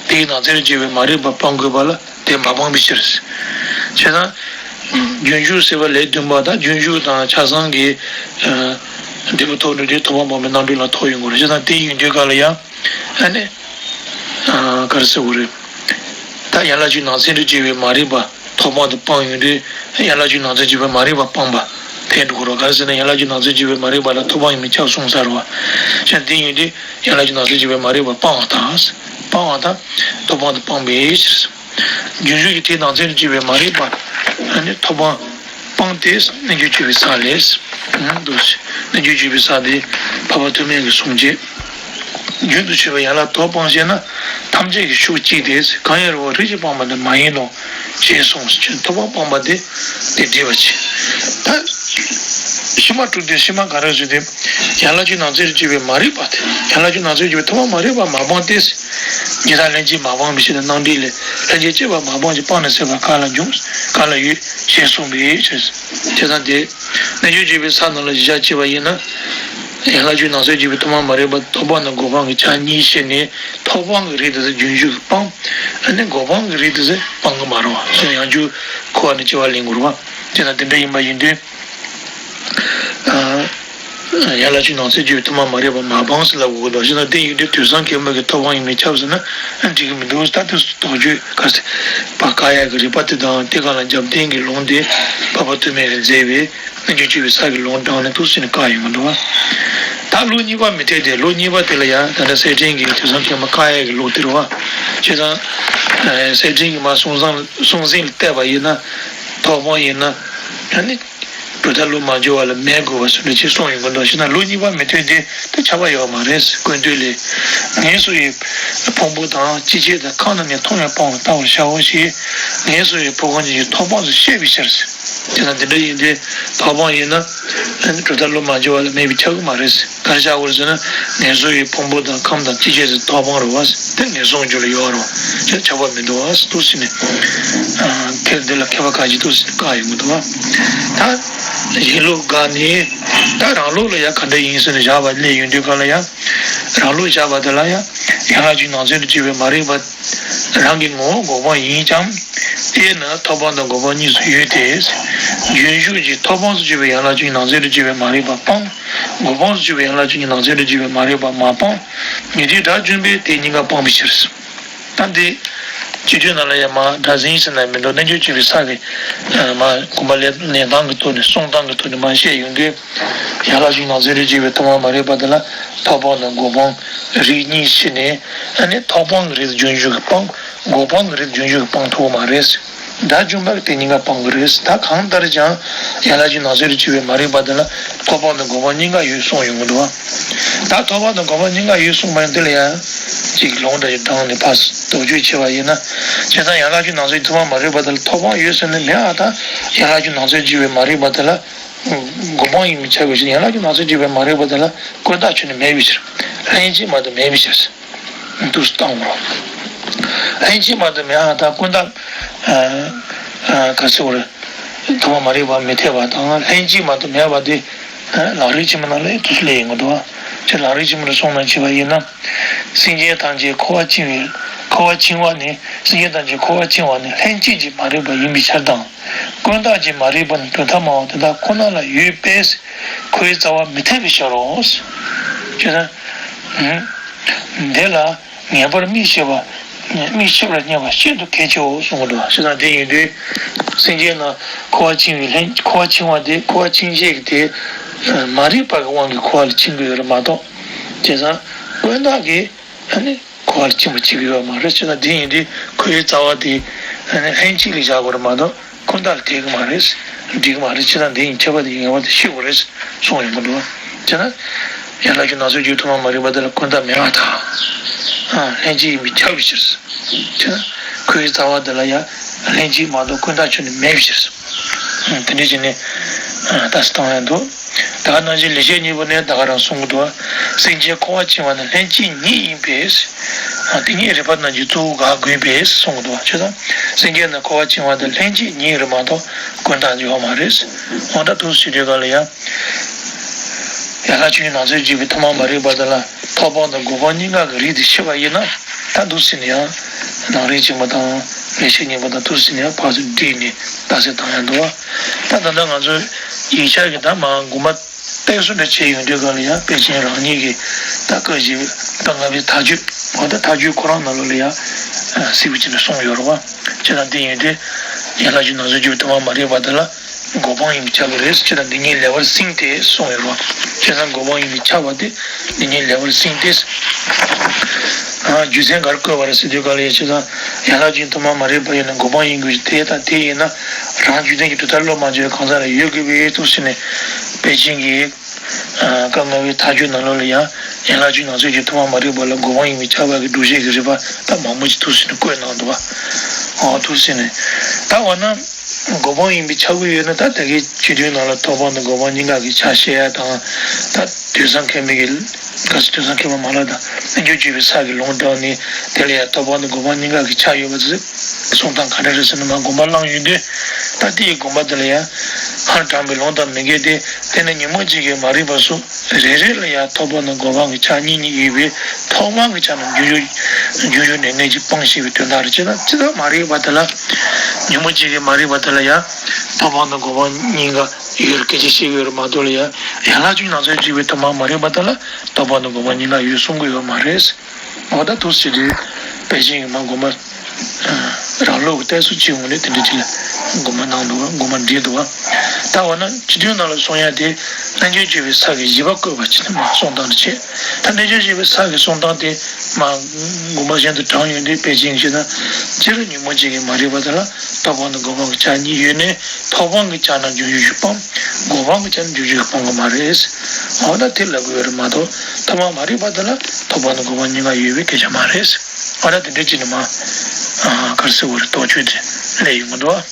དེའི་ནང་ཚན་དུ་གྱུར་པའི་མ་རིག་པ་སྤང་དགོས་པ་ལ་དེ་མ་སྤངས་པའི་ཕྱིར། བྱས་ན། རྒྱུན་འཇུག་ཟེར་བ་ལས་བདུན་པ་དང་རྒྱུན་འཇུག་དང་ཆ་ཚང་གི་འབྲས་བུ་ཐོབ་འགྲོ་དུས་ཐོབ་དབང་སྤངས་པའི་རྣམ་གྲངས་ལ་ཐོབ་ཡོང་དགོས་རེད། བྱས་ན་དེ་ཡིན་དུས་ག་ལ་ཡང་། ཨ་ནི། ག་རེ་ཟེར་དགོས་རེད། ད་ཡན་ལག་བཅུ་ནང་ཚན་དུ་གྱུར་པའི་མ་རིག་པ་ཐོབ་དབང་དུ་སྤངས་ཡོང་དུས་ཡན་ལག་བཅུ་ནང་ཚན་གྱུར་པའི་མ་རིག་པ་སྤངས་པ། ཐལ་འགྲོ་གི་རེད་བ། ག་རེ་ཟེར་ན་ཡན་ལག་བཅུའི་ནང་ཚན་བརྗོད་པའི་མ་རིག་པ་ལ་ཐོབ་དབང་ཡིན་མིན་ཁྱབ་གསུངས་ཚར་བ། བྱས་ཙང་དེ་ཡིན་དུས་ཡན་ལག་བཅུའི་ནང་ཚན་བརྗོད་པའི་མ་རིག་པ་སྤང་བ་དང་། སྤང་བ་དང་། ཐོབ་དབང་དུ་སྤངས་པའི་ཕྱིར། རྒྱུན་ཞུགས་ཀྱི་དེའི་ནང་ཚན་དུ་བརྗོད་པའི་མ་རིག་པ་ནི་ཐོབ་དབང་སྤངས་ཏེ་རྣལ་འབྱོར་སྤྱོད་པའི་ས་ལས། འདུག་རྣལ་འབྱོར་སྤྱོད་པའི་ས་དེ་འཕགས་པ་ཐོགས་མེད་ཀྱི་གསུང་བྱེད། རྒྱུན་དུ་ཆོད་པའི་ཡན་ལག་དོ་སྤང་ཤེས་ན། ཐམས་ཅད་ཀྱི་ཤུགས་གཅིག་སྟེ། གང་ཡིན་རུང་བ་རིགས་ཀྱིས་སྤངས་པ་ནི་མ་ཡིན་ནོ། ཞེས་གསུངས་སོ། ཐོབ་དབང་སྤངས་པ་དེ་དེ་འགྲིག་པ་བྱེད། ད་ཕྱི་མ་དྲུག་དེ་ཕྱི་མ་ག་རེ་ཟེར་དུས། ཡན་ལག་བཅུའི་ནང་ཚན་དུ་བརྗོད་པའི་མ་རིག་པ་དེ། ཡན་ལག་བཅུའི་ནང་ཚན་དུ་བརྗོད་པའི་ཐོབ་དབང་མ་རིག་པ་མ་སྤངས་ཏེ། ཇི་ལྟར་ལྷན་ཅིག་མ་སྤངས་པའི་ཕྱིར་ན། རྣམ་འགྲེལ་ལས། ལྷན་ཅིག་སྤྱོད་པ་མ་སྤངས་ཀྱི་སྤངས་ནས་ཟད་པ་ག་ལ་འབྱུང་། ག་ལ་ཡོད། ཞེས་གསུངས་པའི་ཕྱིར། དེ་དང་དེ། རྣལ་འབྱོར་སྤྱོད་པའི་ས་རྣམས་ལ་གཞི་བཞག་བྱས་པ་ཡིན་ན། ཡན་ལག་བཅུའི་ནང་ཚན་བརྗོད་པའི་ཐོབ་དབང་མ་རིག་པ་ཐོབ་དབང་དང་གོ་འཕང་གི་ཆ་གཉིས་ཕྱེ་ནས། ཐོབ་དབང་གི་རིགས་དེ་ཚོ་རྒྱུན་ཞུགས་ཀྱིས་སྤང་། ཨ་ནི་གོ་འཕང་གི་རིགས་དེ་ཚོ་སྤང་གི་མ་རེད་བ། ཡང་རྒྱུ་འཁོར་བ་ནས་སྐྱེ་བ་ལེན་དགོས་རེད་བ། དེ་དང་དེ་འདྲ་ཡིན་པ་ཡིན་དུས། ཨ། ཡན་ལག་བཅུའི་ནང་ཚན་བརྗོད་པའི་ཐོབ་དབང་མ་རིག་པ་མ་སྤངས་ཟེར་ལབ་དགོས་ཀྱི་འདུག་ཞེ་ན། དེ་ཡིན་དུས་དུས་གསུམ་མཁས་པ་གི་ཐོབ་དབང་ཡིན་མིན་ཁྱབ་ཟེར་ན། ཨ། འགྲིག་གི་མི་འདུག་ད་དུས་སུ་དོགས་གཅོད་ག་ཟེར་བ་བཀག་ཡག་གི་རིགས་པ་དེ་དང་། དེ་ག་ལ་རྒྱབ་རྟེན་གྱི་ལུང་དེ་འཕགས་པ་ཐོགས་མེད་ཀྱིས་མཛད་པའི་རྣལ་འབྱོར་སྤྱོད་པའི་ས་གི་ལུང་དྲངས་ནས་འདུག་ཟེར་ནས་བཀག་ཡོང་གི་འདུག་བ། ད་ལུགས་གཉིས་པ་མི་འཐད་དེ། ལུགས་གཉིས་པ་དེ་ལ་ཡང་ད་ལྟ་གསེར་ཕྲེང་གིས་དུས་གསུམ་མཁས་པ་བཀག་ཡག་གི་ལུགས་དེ་རེད་བ། བྱས་ཙང་། ཨ། གསེར་ཕྲེང་གིས་མར་གསུང་བཟང་གསུང་ཟིན་ལ་བལྟས་པ་ཡིན་ན། ཐོབ་དབང་ཡིན་ན། ཨ་ནི། གྲུབ་མཐའ་བློ་མ་བསྒྱུར་བ་ལ་མེད་དགོས་པ་བཟོ་འདྲ་ཅིག་གསུངས་ཡོང་གི་འདུག་ཞེ་ན། ལུགས་གཉིས་པ་མི་འཐད་དེ། དེ་ཁྱབ་པ་ཡོད་མ་རེད། ཀུན་བཏུས་ལས། ངལ་གསོ་ཡི་ཕུང་པོ་དང་། ལྕི་བྱེད་དང་། ཁམས་རྣམས་ནི་ཐོག་མེད་སྤངས་པར་བལྟ་བར་བྱའོ་ཞེས། ངལ་གསོ་ཡི་ཕུང་པོ་གཉིས་ཀྱི་ཐོབ་དབང་དུ་བཤད་པའི་ཕྱིར། དེ་ན་དེ་འདྲ་ཡིན་ཏེ། ཐོབ་དབང་ཡིན་ན། ཨ་ནི་གྲུབ་མཐའ་བློ་མ་བསྒྱུར་བ་ལ་མེད་པས་ཁྱབ་ཀྱི་མ་རེད། ག་རེ་བྱ་དགོས་རེད་ཟེར་ན། ངལ་གསོ་ཡི་ཕུང་པོ་དང་། ཁམས་དང་། ལྕི་བྱེད་ཚོ་ཐོབ་དབང་རེད་བ། དེ་ངལ་གསོ་རྒྱུ་ལ་ཡོད་རེད་བ། དེ་ཁྱབ་པ་མི་འདུག་བ། འདུག་ཟེར་ནས། ཨ། ཁྱེད་འདི་ལ་མཁས་པ་ཁ་ཅིག་འདུག་ཟེར་ནས་བཀག་ཡོང་གི་འདུག་བ། ད་གཞན་ལུགས་འགའ་ནི། ད་རང་ལུགས་ལ་ཡང་ག་འདྲ་ཡིན་ཟེར་ནས་བཞག་པ་སླེབས་ཡོང་དུས་ག་ལ་ཡང་། རང་ལུགས་བཞག་པ་དེ་ལ་ཡང་། ཡན་ལག་བཅུའི་ནང་ཚན་དུ་བརྗོད་པའི་མ་རིག་པ་རང་གི་ངོ་བོ་གོ་འཕང་ཡིན་ཀྱང་། དེས་ན་ཐོབ་དབང་དང་གོ་འཕང་གཉིས་སུ་ཡོད་དེ། རྒྱུན་ཞུགས་ཀྱིས་ཐོབ་དབང་དུ་གྱུར་པའི་ཡན་ལག་བཅུའི་ནང་ཚན་དུ་བརྗོད་པའི་མ་རིག་པ་སྤངས། གོ་འཕང་དུ་གྱུར་པའི་ཡན་ལག་བཅུ་གཉིས་ནང་ཚན་དུ་བརྗོད་པའི་མ་རིག་པ་མ་སྤངས། ཉན་ཐོས་དགྲ་བཅོམ་པས་དེ་གཉིས་ཀ་སྤངས་པའི་ཕྱིར། ད་འདི་སྤྱི་དོན་ནང་ལ་ཡང་མར་སྒྲ་འཛིན་ཟེར་ན་མི་འདུག་རྣལ་འབྱོར་སྤྱོད་པའི་ས་གི། ཨ། མར་དགོངས་པ་ལེན་ལེན་སྟངས་ཀྱི་ཐོག་ནས། གསུང་སྟངས་ཀྱི་ཐོག་ནས་མར་བཤད་ཡོང་དུས། ཡན་ལག་བཅུའི་ནང་ཚན་དུ་བརྗོད་པའི་ཐོབ་དབང་མ་རིག་པ་དེ་ལ་ཐོབ་དབང་དང་གོ་འཕང་རིགས་གཉིས་ཕྱེ་ནས། ཨ་ནི་ཐོབ་དབང་གི་རིགས་རྒྱུན་ཞུགས་ཀྱིས་སྤངས། གོ་འཕང་གི་རིགས་རྒྱུན་ཞུགས་ཀྱིས་སྤང་ཐུབ་ཀྱི་མ་རེད། དགྲ་བཅོམ་པས་དེ་གཉིས་ཀ་སྤངས་པ་རེད། ད་གང་ལྟར་ཀྱང་ཡན་ལག་བཅུའི་ནང་ཚན་དུ་བརྗོད་པའི་མ་རིག་པ་དེ་ལ་ཐོབ་དབང་དང་གོ་འཕང་གཉིས་ཀ་ཡོད་གསུངས་ཡོང་གི་འདུག་བ། ད་ཐོབ་དབང་དང་གོ་འཕང་གཉིས་ཀ་ཡོད་གསུངས་པ་ཡིན། དེ་ལ་ཡང་གཅིག་ལུང་འདྲ་ཞིག་དྲངས་ནས་ཕར་དོགས་གཅོད་བྱས་པ་ཡིན་ན། བྱས་ཙང་ཡན་ལག་བཅུའི་ནང་ཚན་ཐོབ་དབང་མ་རིག་པ་དེ་ལ་ཐོབ་དབང་ཡོད་ཟེར་ནས་མེད་ཨ། ད་ཡན་ལག་བཅུའི་ནང་ཚན་དུ་བརྗོད་པའི་མ་རིག་པ་དེ་ལ་གོ་འཕང་ཡིན་མིན་ཁྱབ་པའི་ཕྱིར། ཡན་ལག་བཅུའི་ནང་ཚན་དུ་བརྗོད་པའི་མ་རིག་པ་དེ་ལ་ཀུན་བརྟགས་ཁྱོན་ནས་མེད་པའི་ཕྱིར། ལྷན་སྐྱེས་མ་གཏོགས་མེད་པའི་ཕྱིར། འདུག་སེ་བཏང་བ། ལྷན་སྐྱེས་མ་གཏོགས་མེད་ཨ། ད་ཀུན་བརྟགས། ཨ། ཨ། ག་ཟེར་བ་རེད། ཐོབ་དབང་མ་རིག་པ་མི་འཐད་པ་དང་ལྷན་སྐྱེས་མ་གཏོགས་མེད་པ་དེ། ཨ། ལམ་རིམ་ཆེན་མོ་ནང་ལ་འདུག་སེ་སླེབས་ཡོང་གི་འདུག་བ། ཅེས་ལམ་རིམ་ཆེན་མོ་ནས་གསུངས་གནང་བྱས་པ་ཡིན་ན། སེམས་ཅན་ཐམས་ཅད་འཁོར་བར་འཆིང་བའི། འཁོར་བར་འཆིང་བ་ནི། སེམས་ཅན་ཐམས་ཅད་འཁོར་བར་འཆིང་བ་ནི་ལྷན་སྐྱེས་ཀྱི་མ་རིག་པ་ཡིན་པའི་ཕྱིར་དང་། ཀུན་བརྟགས་ཀྱི་མ་རིག་པ་ནི་གྲུབ་མཐའ་སྨྲ་བ་དེ་དག་ཁོ་ན་ལ་ཡོད་པས། ཁོའི་རྩ་བ་མི་འཐད་པའི་ཕྱིར་རོ། ཅེས་དང་། འདི་ལ་ངེས་པར་དམིགས་ཤེས་པ། དམིགས་ཤེས་པར་བསྙེན་པ་ཤིན་ཏུ་གལ་ཆེའོ་གསུངས་འདུག་ཞེ་ན། དེ་ཡིན་དུས་སེམས་ཅན་རྣམས་འཁོར་བར་འཆིང་བའི་ལྷན། འཁོར་བར་འཆིང་བ་དེ། འཁོར་བར་འཆིང་བྱེད་ཀྱི་དེ་མ་རིག་པ་གི་དབང་གིས་འཁོར་བ་ལ་འཆིང་གི་ཡོད་རེད་མ་གཏོགས། བྱས་ཙང་ཀུན་བརྟགས་ཀྱིས་ཨ་ནི་འཁོར་བ་ལ་འཆིང་བ་བྱེད་ཀྱི་ཡོད་མ་རེད། བྱས་ཙང་དེ་ཡིན་དུས་ཁོའི་རྩ་བ་དེ་ཨ་ནི་ལྷན་སྐྱེས་ལ་བཞག་དགོས་རེད་མ་གཏོགས། ཀུན་བརྟགས་ལ་འཐད་ཀྱི་མ་རེད། འགྲིག་གི་མ་རེད། བྱས་ཙང་འདི་ཡི་ཁྱད་པར་དེ་ངེས་པར་དུ་ཤེས་དགོས་རེད་གསུངས་ཡོང་གི་འདུག་བྱས་ན། ཡན་ལག་བཅུའི་ནང་གསེས་བརྗོད་ཐོབ་དབང་མ་རིག་པ་དེ་ལ་ཀུན་བརྟགས་མེད་པར་ཐལ། ཨ། ལྷན་སྐྱེས་ཡིན་པས་ཁྱབ་པའི་ཕྱིར། བྱས་ན། ཁོའི་རྩ་བ་དེ་ལ་ཡང་ལྷན་སྐྱེས་མ་གཏོགས་ཀུན་བརྟགས་ཁྱོན་ནས་མེད་པའི་ཕྱིར། ཨ། དེ་འདྲ་བྱས་ནས། ཨ། ལྟ་སྟངས་ཡང་འདུག་ད་ག་ནང་བཞིན་ལེགས་བཤད་སྙིང་པོ་ནས་ད་ག་རང་གསུང་གི་འདུག་སེམས་ཅན་འཁོར་བར་འཆིང་བ་ནི་ལྷན་སྐྱེས་ཉིད་ཡིན་པས། ཨ། དེ་ཉིད་རིགས་པ་རྣམས་ཀྱིས་གཙོ་བོར་དགག་དགོས་པས་གསུངས་འདུག་བྱས་ཙང་སེམས་ཅན་རྣམས་འཁོར་བར་འཆིང་བ་དེ་ལྷན་སྐྱེས་ཉིད་རེད་མ་གཏོགས་ཀུན་བརྟགས་ཡོད་མ་རེད། འོ་ད་འདུག་སེ་བྱེད་དུས་ག་ལ་ཡང་། ཡན་ལག་བཅུའི་ནང་གསེས་བརྗོད་པའི་ཐོབ་དབང་མ་རིག་པ་དེ་ལ་ཐོབ་དབང་དང་གོ་འཕང་གཉིས་ཀ་གི་རིགས་དེ་ཤེས་པ་ཡིན་ན། ད་འདུག་སེ་ནས་ཡང་ལམ་རིམ་ཆེན་མོ་དང་ལེགས་བཤད་སྙིང་པོ་དང་འདུག་སེ་ནས་ཡང་ཕར་ཚུར་བསྒྲིགས་ནས་ལྟ་ཚུལ་བཏང་ཡང་འདུག་བ། ད་ད་ལྟ་ང་ཚོ་ཡིག་ཆ་གི་ད་མར་མགོ་མ། དཔེ་སྲོལ་འདྲ་བྱས་ཡོང་དུས་ག་ལ་ཡང་དཔེ་ཆེན་རང་ཉིད་ཀྱི་ད་སྐད་ཅིག་ད་ལྔ་པའི་མཐའ་དཔྱོད། འོ་ད་མཐའ་དཔྱོད་ཁོ་རང་ནང་ལོགས་ལ་ཡང་གཟིགས་པ་བྱས་ནས་གསུངས་ཡོད་རེད་བ། བྱས་ཙང་དེ་ཡིན་དུས་ཡན་ལག་བཅུའི་ནང་གསེས་བརྗོད་པའི་ཐོབ་དབང་མ་རིག་པ་དེ་ལ་ གོ་འཕང་ཡིན་པས་ཁྱབ་པ་རེད། ཅེས་དང་འདི་ཉིད་ལེགས་པར་སྲིངས་ཏེ་གསུངས་ཡོད་རེད། བྱས་ཙང་གོ་འཕང་ཡིན་པས་ཁྱབ་པ་དེ་འདི་ཉིད་ལེགས་པར་སྲིངས་ཏེ། ཨ་རྒྱུ་མཚན་ག་རེ་བཀོད་པ་རེད་ཟེར་དུས་ག་ལ་ཡ། བྱས་ཙང་ཡན་ལག་བཅུ་གཉིས་ཐོག་མ་མ་རིག་པ་ཡིན་ན་གོ་འཕང་ཡིན་དགོས་ཤིང་། དེ་དང་དེ་ཡིན་ན་རང་རྒྱུད་ལྡན་གྱི་གྲུབ་མཐའ་བློ་མ་བཅོས་པའི་གང་ཟག་ལ་ཡོད་དགོས་པའི་ཐུགས་སུ་ནས་པེ་ཅིང་གི་ཨ་བཀའ་ལྔ་པའི་མཐའ་དཔྱོད་ནང་ལོགས་ལ་ཡང་ཡན་ལག་བཅུ་གཉིས་ནང་གསེས་ཀྱི་ཐོག་མ་མ་རིག་པ་ལ་གོ་འཕང་ཡིན་པས་ཁྱབ་པ་གི་སྒྲུབ་བྱེད་ཀྱི་རིགས་པ་ད་མང་པོ་ཅིག་ཐུགས་སུ་ནས་བཀོད་གནང་འདུག་བ། འོ་ཐུགས་སུ་ནས་ད་འོ་ན། གོ་འཕང་ཡིན་པས་ཁྱབ་ཀྱི་ཡོད་ན། ད་ད་གིན་བཅུད་དོན་ནང་ལ་ཐོབ་པ་དང་གོ་འཕང་གཉིས་ཀ་གི་ཆ་བཤད་ཡ་དང་། ད་དུས་སང་མཁན་མི་གི་ག་ས་དུས་སང་མཁས་པ་མ་ལ་དང་རྣལ་འབྱོར་སྤྱོད་པའི་ས་གི་ལུང་དྲངས་ནས་དེ་ལ་ཡང་ཐོབ་པ་དང་གོ་འཕང་གཉིས་ཀ་གི་ཆ་ཡོད་པ་ཟེར་གསུང་སྟངས་ག་འདྲ་རེད་ཟེར་ན། མ་དགོངས་པ་བླངས་ཡོང་དུས་ད་དེ་ཡི་དགོངས་པ་དེ་ལ་ཡང་ཧང་དྲངས་པའི་ལུང་དང་མི་འགལ་ཏེ། དེ་ནི་ཉོན་མོངས་ཅན་གྱི་མ་རིག་པ་སོགས་རེ་རེ་ལ་ཡང་ཐོབ་པ་དང་གོ་འཕང་གི་ཆ་གཉིས་གཉིས་ཡོད་པས། ཐོག་མ་གི་ཆ་རྣམས་རྒྱུན་ཞུགས་རྒྱུན་ཞུགས་ནས་གནས་ཀྱི་སྤང་ཞེས་པའི་དོན་དག་རེད། ཅེ་ན་ཅི་ལྟར་མ་རིག་པ་དེ་ལ། ཉོན་མོངས་ཅན་གྱི་མ་རིག་པ་དེ་ལ་ཡང་ཐོབ་པ་དང་གོ་འཕང་གཉིས་ཀ་ཡོད་སྐད་ཆ་བཤད་ཀྱི་ཡོད་རེད་མ་གཏོགས་ལ་ཡང་ཡན་ལག་བཅུ་གཉིས་ནང་གསེས་བཅུ་པའི་ཐོག་མ་མ་རིག་པ་དེ་ལ་ཐོབ་པ་དང་གོ་འཕང་གཉིས་ཀ་ཡོད་གསུང་གི་ཡོད་མ་རེད། འོ་ད་ཐུགས་སུ་ཆུད་དུས་པེ་ཅིང་གི་མ་དགོངས་པ་རང་ལུགས་ཀྱི་གཏད་སོ་ཅིག་འོང་ནས་དེ་འདྲ་ཅིག་ལ་དགོངས་པ་གནང་འདུག་བ། དགོངས་པ་འགྲེལ་འདུག་བ། ད་འོ་ན་བཅུད་དོན་ནང་ལ་གསུང་ཡ་དེ་རྣལ་འབྱོར་སྤྱོད་པའི་ས་གི་བཞི་པ་བཀོད་པ་ཅིག་ནི་མ་གསུང་སྟངས་དེ་བྱས། ད་རྣལ་འབྱོར་སྤྱོད་པའི་ས་གི་གསུང་སྟངས་དེ་མ་དགོངས་པ་གཞན་དུ་དྲངས་ཡོང་དུས་པེ་ཅིང་ཞེ་ན། སྤྱིར་ཉོན་མོངས་ཅན་གྱི་མ་རིག་པ་དེ་ལ་ཐོབ་པ་དང་གོ་འཕང་གི་ཆ་གཉིས་ཡོད་ནས། ཐོབ་པའང་གི་ཆ་རྣམས་རྒྱུན་ཞུགས་སུ་སྤང་། གོ་འཕང་གི་ཆ་རྣམས་རྒྱུན་ཞུགས་སུ་སྤང་གི་མ་རེད། འོ་ད་དེ་ལབ་དགོས་རེད་མ་གཏོགས་ཐོག་མ་མ་རིག་པ་དེ་ལ་ཐོབ་པ་དང་གོ་འཕང་གཉིས་ཀ་ཡོད་པའི་སྐད་ཆ་མ་རེད། འོ་ད་དེ་འདྲ་ཅིག་ནི་མ་ག་རེ་ཟེར་དགོས་རེད། དོགས་གཅོད་དེ་སླེབས་ཡོང་གི་འདུག་ཨ།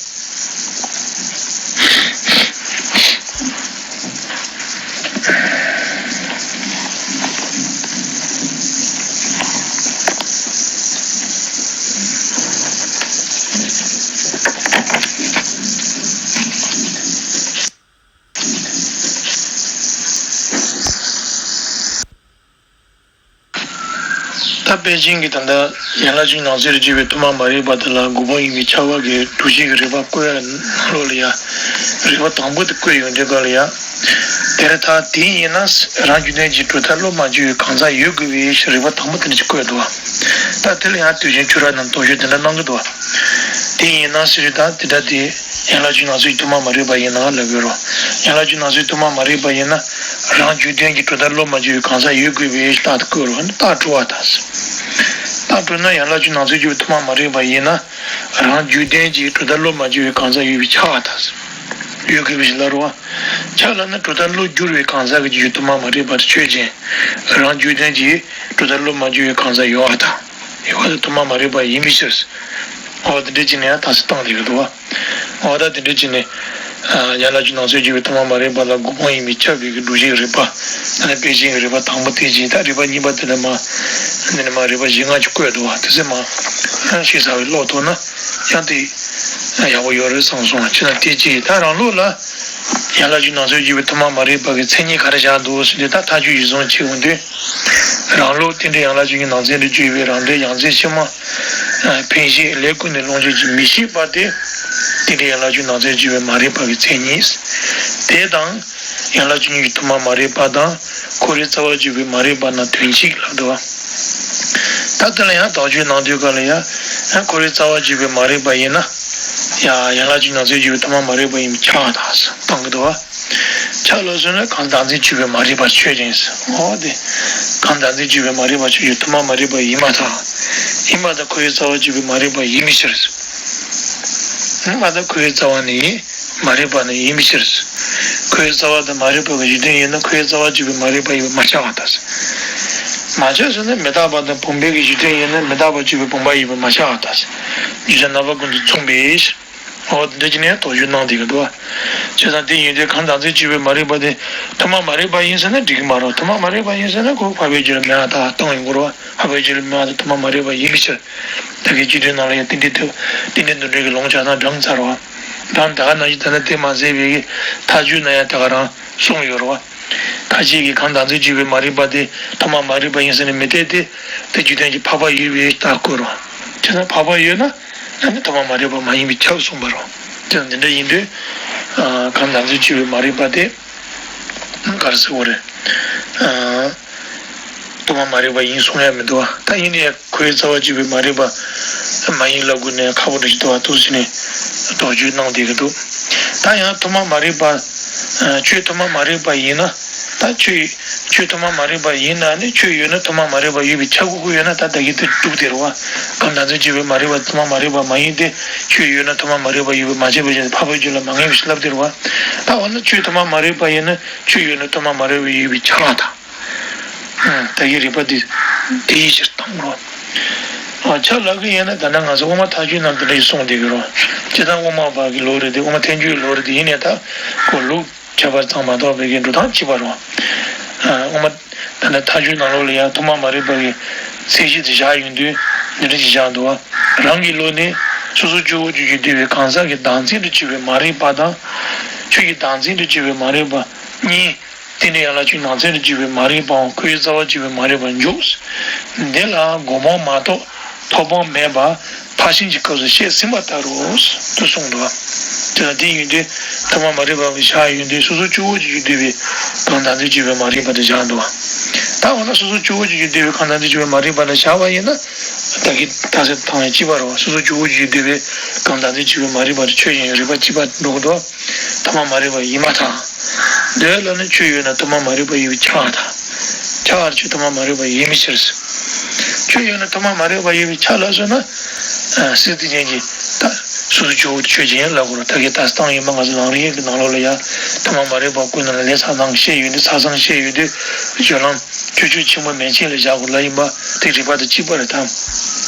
ད་པེ་ཅིང་གིས་ད་ལྟ་ཡན་ལག་བཅུ་གཉིས་ནང་གསེས་སུ་བརྗོད་པའི་ཐོག་མ་མ་རིག་པ་དེ་ལ་གོ་འཕང་ཡིན་པས་ཁྱབ་པ་གི་སྒྲུབ་བྱེད་ཀྱི་རིགས་པ་བཀོད་ཡ་ནང་ལོགས་ལ་ཡ། རིགས་པ་དང་པོ་དེ་བཀོད་ཡོང་དུས་སྐབས་ལ་ཡ། དེར་ཐལ། དེ་ཡིན་ན་རང་རྒྱུད་ལྡན་གྱི་གྲུབ་མཐས་བློ་མ་བཅོས་པའི་གང་ཟག་ཡོད་དགོས་པའི་རིགས་པ་དང་པོ་དེ་འདྲ་ཅིག་བཀོད་འདུག་བ། ད་དེ་ལ་ཡང་དུས་རྒྱུན་ཆོས་རབ་རྣམས་དོགས་གཞི་དེ་འདྲ་གནང་གི་འདུག་བ། དེ་ཡིན་ན་ཟེར་དུས་ད་དེ་འདྲ་དེ་ཡན་ལག་བཅུ་གཉིས་ནང་གསེས་ཀྱི་ཐོག་མ་མ་རིག་པ་ཡིན་ན་ལབ་ཡོད་རོ། ཡན་ལག་བཅུ་གཉིས་ནང་གསེས་ཀྱི་ཐོག་མ་མ་རིག་པ་ཡིན་ན། རང་རྒྱུད་ལྡན་གྱི་གྲུབ་མཐས་བློ་མ་བཅོས་པའི་གང་ཟག་ཡོད་དགོས་པའི་རྟགས་དེ་བཀོད་རོ། རྟགས་འཁྲུལ་བ་དང་། རྟགས་འཁྲུལ་ན་ཡན་ལག་བཅུ་གཉིས་ནང་གསེས་ཀྱི་ཐོག་མ་མ་རིག་པ་ཡིན་ན། རང་རྒྱུད་ལྡན་གྱི་གྲུབ་མཐས་བློ་མ་བཅོས་པའི་གང་ཟག་ཡོད་པའི་ཆ་བ་དང་། ཡོད་དགོས་པའི་ཞིག་ལ་རོ། ཆ་ལ་ནི་གྲུབ་མཐས་བློ་བསྒྱུར་བའི་གང་ཟག་གི་རྒྱུད་ཐོག་མ་མ་རིག་པ་དེ་ཆོས་ཅན། རང་རྒྱུད་ལྡན་གྱི་གྲུབ་མཐས་བློ་མ་བཅོས་པའི་གང་ཟག་ཡོད་པ་དང་། ཡོད་པ་དེ་ཐོག་མ་མ་རིག་པ་ཡིན་པའི་ཕྱིར། འོ་དེ་འདྲ་ཅིག་ནས་ཡང་དག་སེལ་བཏང་བསྡད་ཀྱི་འདུག་བ། འོ་ད་དེ་འདྲ་ཅིག་ནས། ཡན་ལག་བཅུ་གཉིས་ནང་གསེས་བརྗོད་པའི་ཐོག་མ་མ་རིག་པ་ལ་གོ་འཕང་ཡིན་པས་ཁྱབ་པའི་གི་སྒྲུབ་བྱེད་ཀྱི་རིགས་པ། ད་ནི་པེ་ཅིང་གི་རིགས་པ་དང་པོ་དེ་བཞིན། ད་རིགས་པ་གཉིས་པ་དེ་ནི་མ། འདི་ནི་མ་རིགས་པ་བཞི་ལྔ་ཅིག་བཀོད་འདུག་བ། དེ་ཚོ་མ་ཤེས་ཚར་བའི་བློ་ཐོག་ན་ཡང་དེ་ཡག་པོ་ཡོད་རེད་བསམ་སོང་བ། ཅི་ན་དེ་ཅི་ད་རང་ལུགས་ལ་ཡན་ལག་བཅུ་གཉིས་ནང་གསེས་བརྗོད་པའི་ཐོག་མ་མ་རིག་པ་གི་མཚན་ཉིད་ག་རེ་བཞག་འདུག་ཟེར་དུས། ད་མཐའ་དཔྱོད་གཞིར་བཟུང་བྱེད་འོང་དུས། རང་ལུགས་རྟེན་འབྲེལ་ཡན་ལག་བཅུ་གཉིས་ནང་ཚན་དུ་བརྗོད་པའི་རང་འབྲས་ཡང་རྩེ་ཕྱི་མ། འཕེན་བྱེད་ལས་ཀུན་ནས་སློང་བྱེད་ཀྱི་མི་ཤེས་པ་དེ། རྟེན་འབྲེལ་ཡན་ལག་བཅུ་གཉིས་ནང་ཚན་བརྗོད་པའི་མ་རིག་པ་གི་མཚན་ཉིད། དེ་དང་། ཡན་ལག་བཅུ་གཉིས་ཀྱི་ཐོག་མ་མ་རིག་པ་དང་། ཁོ་རའི་རྩ་བ་བརྗོད་པའི་མ་རིག་པ་རྣམས་དོན་གཅིག་ལབ་འདུག་བ། ད་དེ་ལ་ཡང་དོགས་གཅོད་གནང་དུས་སྐབས་ལ་ཡང་། ཁོ་རའི་རྩ་བ་བརྗོད་པའི་མ་རིག་པ་ཡིན་ན། ཡ་ཡན་ལག་བཅུ་གཉིས་ནང་གསེས་བརྗོད་པའི་ཐོག་མ་མ་རིག་པ་ཡིན་པས་ཁྱབ་པ་དང་བཏང་གི་འདུག་བ། ཁྱབ་ལ་སོང་ན་གང་ཟག་མཚན་བརྗོད་པའི་མ་རིག་པ་ཆོས་ཅན། འོ་དེ། གང་ཟག་མཚན་བརྗོད་པའི་མ་རིག་པ་ཆོས་ཅན་ཐོག་མ་མ་རིག་པ་ཡིན་པར་ཐལ། ཡིན་པར་ཐལ། ཁོ་རའི་རྩ་བ་བརྗོད་པའི་མ་རིག་པ་ཡིན་པའི་ཕྱིར། མ་ཐལ། ཁོ་རའི་རྩ་བ་ནི་ཡིན། མ་རིག་པ་ནི་ཡིན་པའི་ཕྱིར། ཁོའི་རྩ་བ་དང་མ་རིག་པ་གི་གཞི་མཐུན་ཡིན་ན་ཁོའི་རྩ་བ་བརྗོད་པའི་མ་རིག་པ་ཡིན་པས་མ་ཁྱབ་པར་ཐལ། མ་ཁྱབ་ཟེར་ན་མི་རྟག་པ་དང་བུམ་པའི་གི་གཞི་མཐུན་ཡིན་ན་མི་རྟག་པ་བརྗོད་པའི་བུམ་པ་ཡིན་པས་མ་ཁྱབ་པར་ཐལ། རྒྱུ་མཚན་རྣམ་པ་ཀུན་ཏུ་མཚུངས་པའི་ཕྱིར། འོ་དེ་འདྲ་ཅིག་ནས་དོགས་གཅོད་གནང་བསྡད་ཀྱི་འདུག་བ། བྱས་ཙང་དེ་ཡིན་དུས་གང་ཟག་མཚན་བརྗོད་པའི་མ་རིག་པ་དེ་ཐོག་མ་མ་རིག་པ་ཡིན་ཟེར་ན་འགྲིག་གི་མ་རེད། ཐོག་མ་མ་རིག་པ་ཡིན་ཟེར་ན་ཁོ་འཕགས་པའི་རྒྱུད་ལ་མེད་པར་ཐལ་བཏང་ཡོང་གི་རེད་བ། འཕགས་པའི་རྒྱུད་ལ་མེད་པར་ཐལ། ཐོག་མ་མ་རིག་པ་ཡིན་པའི་ཕྱིར། ད་གིན་བཅུད་དོན་ནང་ལ་ཡང་རྟེན་འབྲེལ་དེ་རྟེན་འབྲེལ་འདུ་འབྲེལ་གྱི་ལུང་སྦྱར་སྟངས་འདྲ་མི་ཚར་བ། ད་ད་ག་ནང་བཞིན་ད་ནི་དེ་མ་ཟད་པའི་མཐའ་དཔྱོད་ན་ཡང་ད་ག་རང་གསུངས་ཡོད་རེད་བ། ཁ་ཅིག་གིས་གང་ཟག་མཚན་བརྗོད་པའི་མ་རིག་པ་དེ་ཐོག་མ་མ་རིག་པ་ཡིན་ཟེར་ནས་མི་འཐད་དེ། དེ་རྒྱུ་ལྡན་གྱི་འཕགས་པ་ཡོད་པའི་རྟགས་བཀོད་རོ། བྱས་ན་འཕགས་པ་ཡོད་ན་ཨ་ནི་ཐོག་མ་མ་རིག་པ་མ་ཡིན་པས་ཁྱབ་གསུངས་པ་རོ། དེ་འདི་འདྲ་ཡིན་དུས། ཨ་གང་ཟག་མཚན་བརྗོད་པའི་མ་རིག་པ་དེ་ག་རེ་ཟེར་དགོས་རེད། ཨ་ཐོག་མ་མ་རིག་པ་ཡིན་གསུང་ཡ་མི་འདུག་བ། ད་ཡིན་ནའི་ཁོའི་རྩ་བ་བརྗོད་པའི་མ་རིག་པ་མ་ཡིན་ལབ་དགོས་ནའི་ཁག་པོ་འདྲ་ཞིག་འདུག་བ། ཐུགས་སུ་ནས་དོགས་གཅོད་གནང་བསྡད་ཀྱི་འདུག། ད་ཡང་ཐོག་མ་མ་རིག་པ། ཨ། ཆོས་ཐོག་མ་མ་རིག་པ་ཡིན་ན། ད་ཆོས་ཆོས་ཐོག་མ་མ་རིག་པ་ཡིན་ན་ནི། ཆོས་ཡོད་ན་ཐོག་མ་མ་རིག་པ་ཡོད་པའི་ཆ་དགོས་ཀྱི་ཡོད་ན། ད་ད་གིན་དེ་གྲུབ་སྟེ་རེད་བ། གང་ལྟར་འཛིན་བྱེད་པའི་མ་རིག་པ་ཐོག་མ་མ་རིག་པ་མ་ཡིན་ཏེ། ཆོས་ཡོད་ན་ཐོག་མ་མ་རིག་པ་ཡོད་པས་མ་ཁྱབ་པའི་ཕྱིར་ཏེ། འཕགས་པའི་རྒྱུད་ལ་མ་ངེས་པའི་ཕྱིར་ལབ་སྟེ་རེད་བ། ད་འོ་ན་ཆོས་ཐོག་མ་མ་རིག་པ་ཡིན་ན། ཆོས་ཡོད་ན་ཐོག་མ་མ་རིག་པ་ཡོད་པའི་ཆ་ལ་ད། ཨ། ད་གིན་རིགས་པ་འདི་དེའི་ཕྱིར་བཏང་རོ། ཨ། ཆ་ལབ་ཀྱི་ཡིན་ན། ད་ནང་ང་ཚོ་དབུ་མ་ཐལ་འགྱུར་ནང་དེ་འདྲ་ཞིག་གསུངས་བསྡད་ཀྱི་རོ། སྤྱིར་བཏང་དབུ་མ་པ་གི་ལུགས་རེད་དེ། དབུ་མ་ཐལ་འགྱུར་ལུགས་རེད་དེ། ཡིན་ནའི་ད་ཁོ་ལུགས་ཁྱད་པར་ཙམ་མ་གཏོགས་པའི་གི་འགྲོ་སྟངས་གཅིག་པ་རོ། ཨ། དབུ་མ་ད་ནི་ཐལ་འགྱུར་ནང་ལོགས་ལ་ཡང་ཐོག་མ་མ་རིག་པ་གི་ཚད་གཞི་དེ་བཞག་ཡོང་དུས། འདི་འདྲ་ཞིག་བཞག་འདུག་བ། རང་གི་ལུགས་ནི། སོ་སོ་སྐྱེ་བོ་གཅིག་གིས་བསྡུས་པའི་གང་ཟག་གི་བདག་འཛིན་དུ་གྱུར་པའི་མ་རིག་པ་དང་། ཆོས་ཀྱི་བདག་འཛིན་དུ་གྱུར་པའི་མ་རིག་པ་གཉིས། དེ་ནས་ཡན་ལག་ཆོས་ཀྱི་ནང་ཚན་དུ་གྱུར་པའི་མ་རིག་པའམ། ཁོའི་རྩ་བར་གྱུར་པའི་མ་རིག་པར་འཇོག། འདི་ལ་སྒོམ་སྤང་མ་གཏོགས་ཐོབ་སྤང་མེད་པ་ཕར་ཕྱིན་གྱི་སྐབས་སུ་བཤད་ཟིན་པ་ལྟར་རོ། དུ་གསུངས་འདུག། དེ་ལ་དེ་ཡིན་དུས་ཐོག་མ་མ་རིག་པ་བཞག་ཡོང་དུས། སོ་སོ་སྐྱེ་བོ་གཅིག་གིས་བསྡུས་པའི་གང་ལྟར་འཛིན་བྱེད་པའི་མ་རིག་པ་དེ་བཞག་འདུག། ད་འོ་ན་སོ་སོ་སྐྱེ་བོ་གཅིག་གིས་བསྡུས་པའི་གང་ལྟར་འཛིན་བྱེད་པའི་མ་རིག་པ་ལ་བཞག་པ་ཡིན་ན། ད་གིན་ད་ཟེར་དང་ཡང་གཅིག་པ་རེད་བ། སོ་སོ་སྐྱེ་བོ་གཅིག་གིས་བསྡུས་པའི་གང་ལྟར་འཛིན་བྱེད་པའི་མ་རིག་པ་དེ་ཆོས་ཅན་རིགས་པ་གཅིག་པ་འགྲོ་གི་འདུག། ཐོག་མ་མ་རིག་པ་ཡིན་པར་ཐལ། འདོད་ལ་ནི་ཆོས་ཡོད་ན་ཐོག་མ་མ་རིག་པ་ཡོད་པའི་ཆ་ལ་ཐལ། ཆ་ལ་ཆོས་ཐོག་མ་མ་རིག་པ་ཡིན་པའི་ཕྱིར། ཆོས་ཡོད་ན་ཐོག་མ་མ་རིག་པ་ཡོད་པའི་ཆ་ལ་སོང་ན། ཨ། སྲིད་རྟོག་ཅན་གྱི་ད་སོ་སོ་སྐྱེ་བོ་ཆོས་ཅན་ལབ་དགོས་རེད། ད་གིན་ད་སྟངས་ཡིན་པ། ང་ཚོ་ལམ་རིམ་གྱི་ནང་ལོགས་ལ་ཡང་ཐོག་མ་མ་རིག་པ་ཀུན་ལ་ལས་ས་ནང་བཤད་ཡོད་དུས། ས་སང་བཤད་ཡོད་དུས། སྦྱོར་ལམ་སྤྱོད་ཕྱོགས་ཆེན་པོ་མན་ཆད་ལ་བཞག་དགོས་ལབ་ཡིན་པ་དེ་རིགས་པ་དང་གཅིག་པ་རེད་དམ།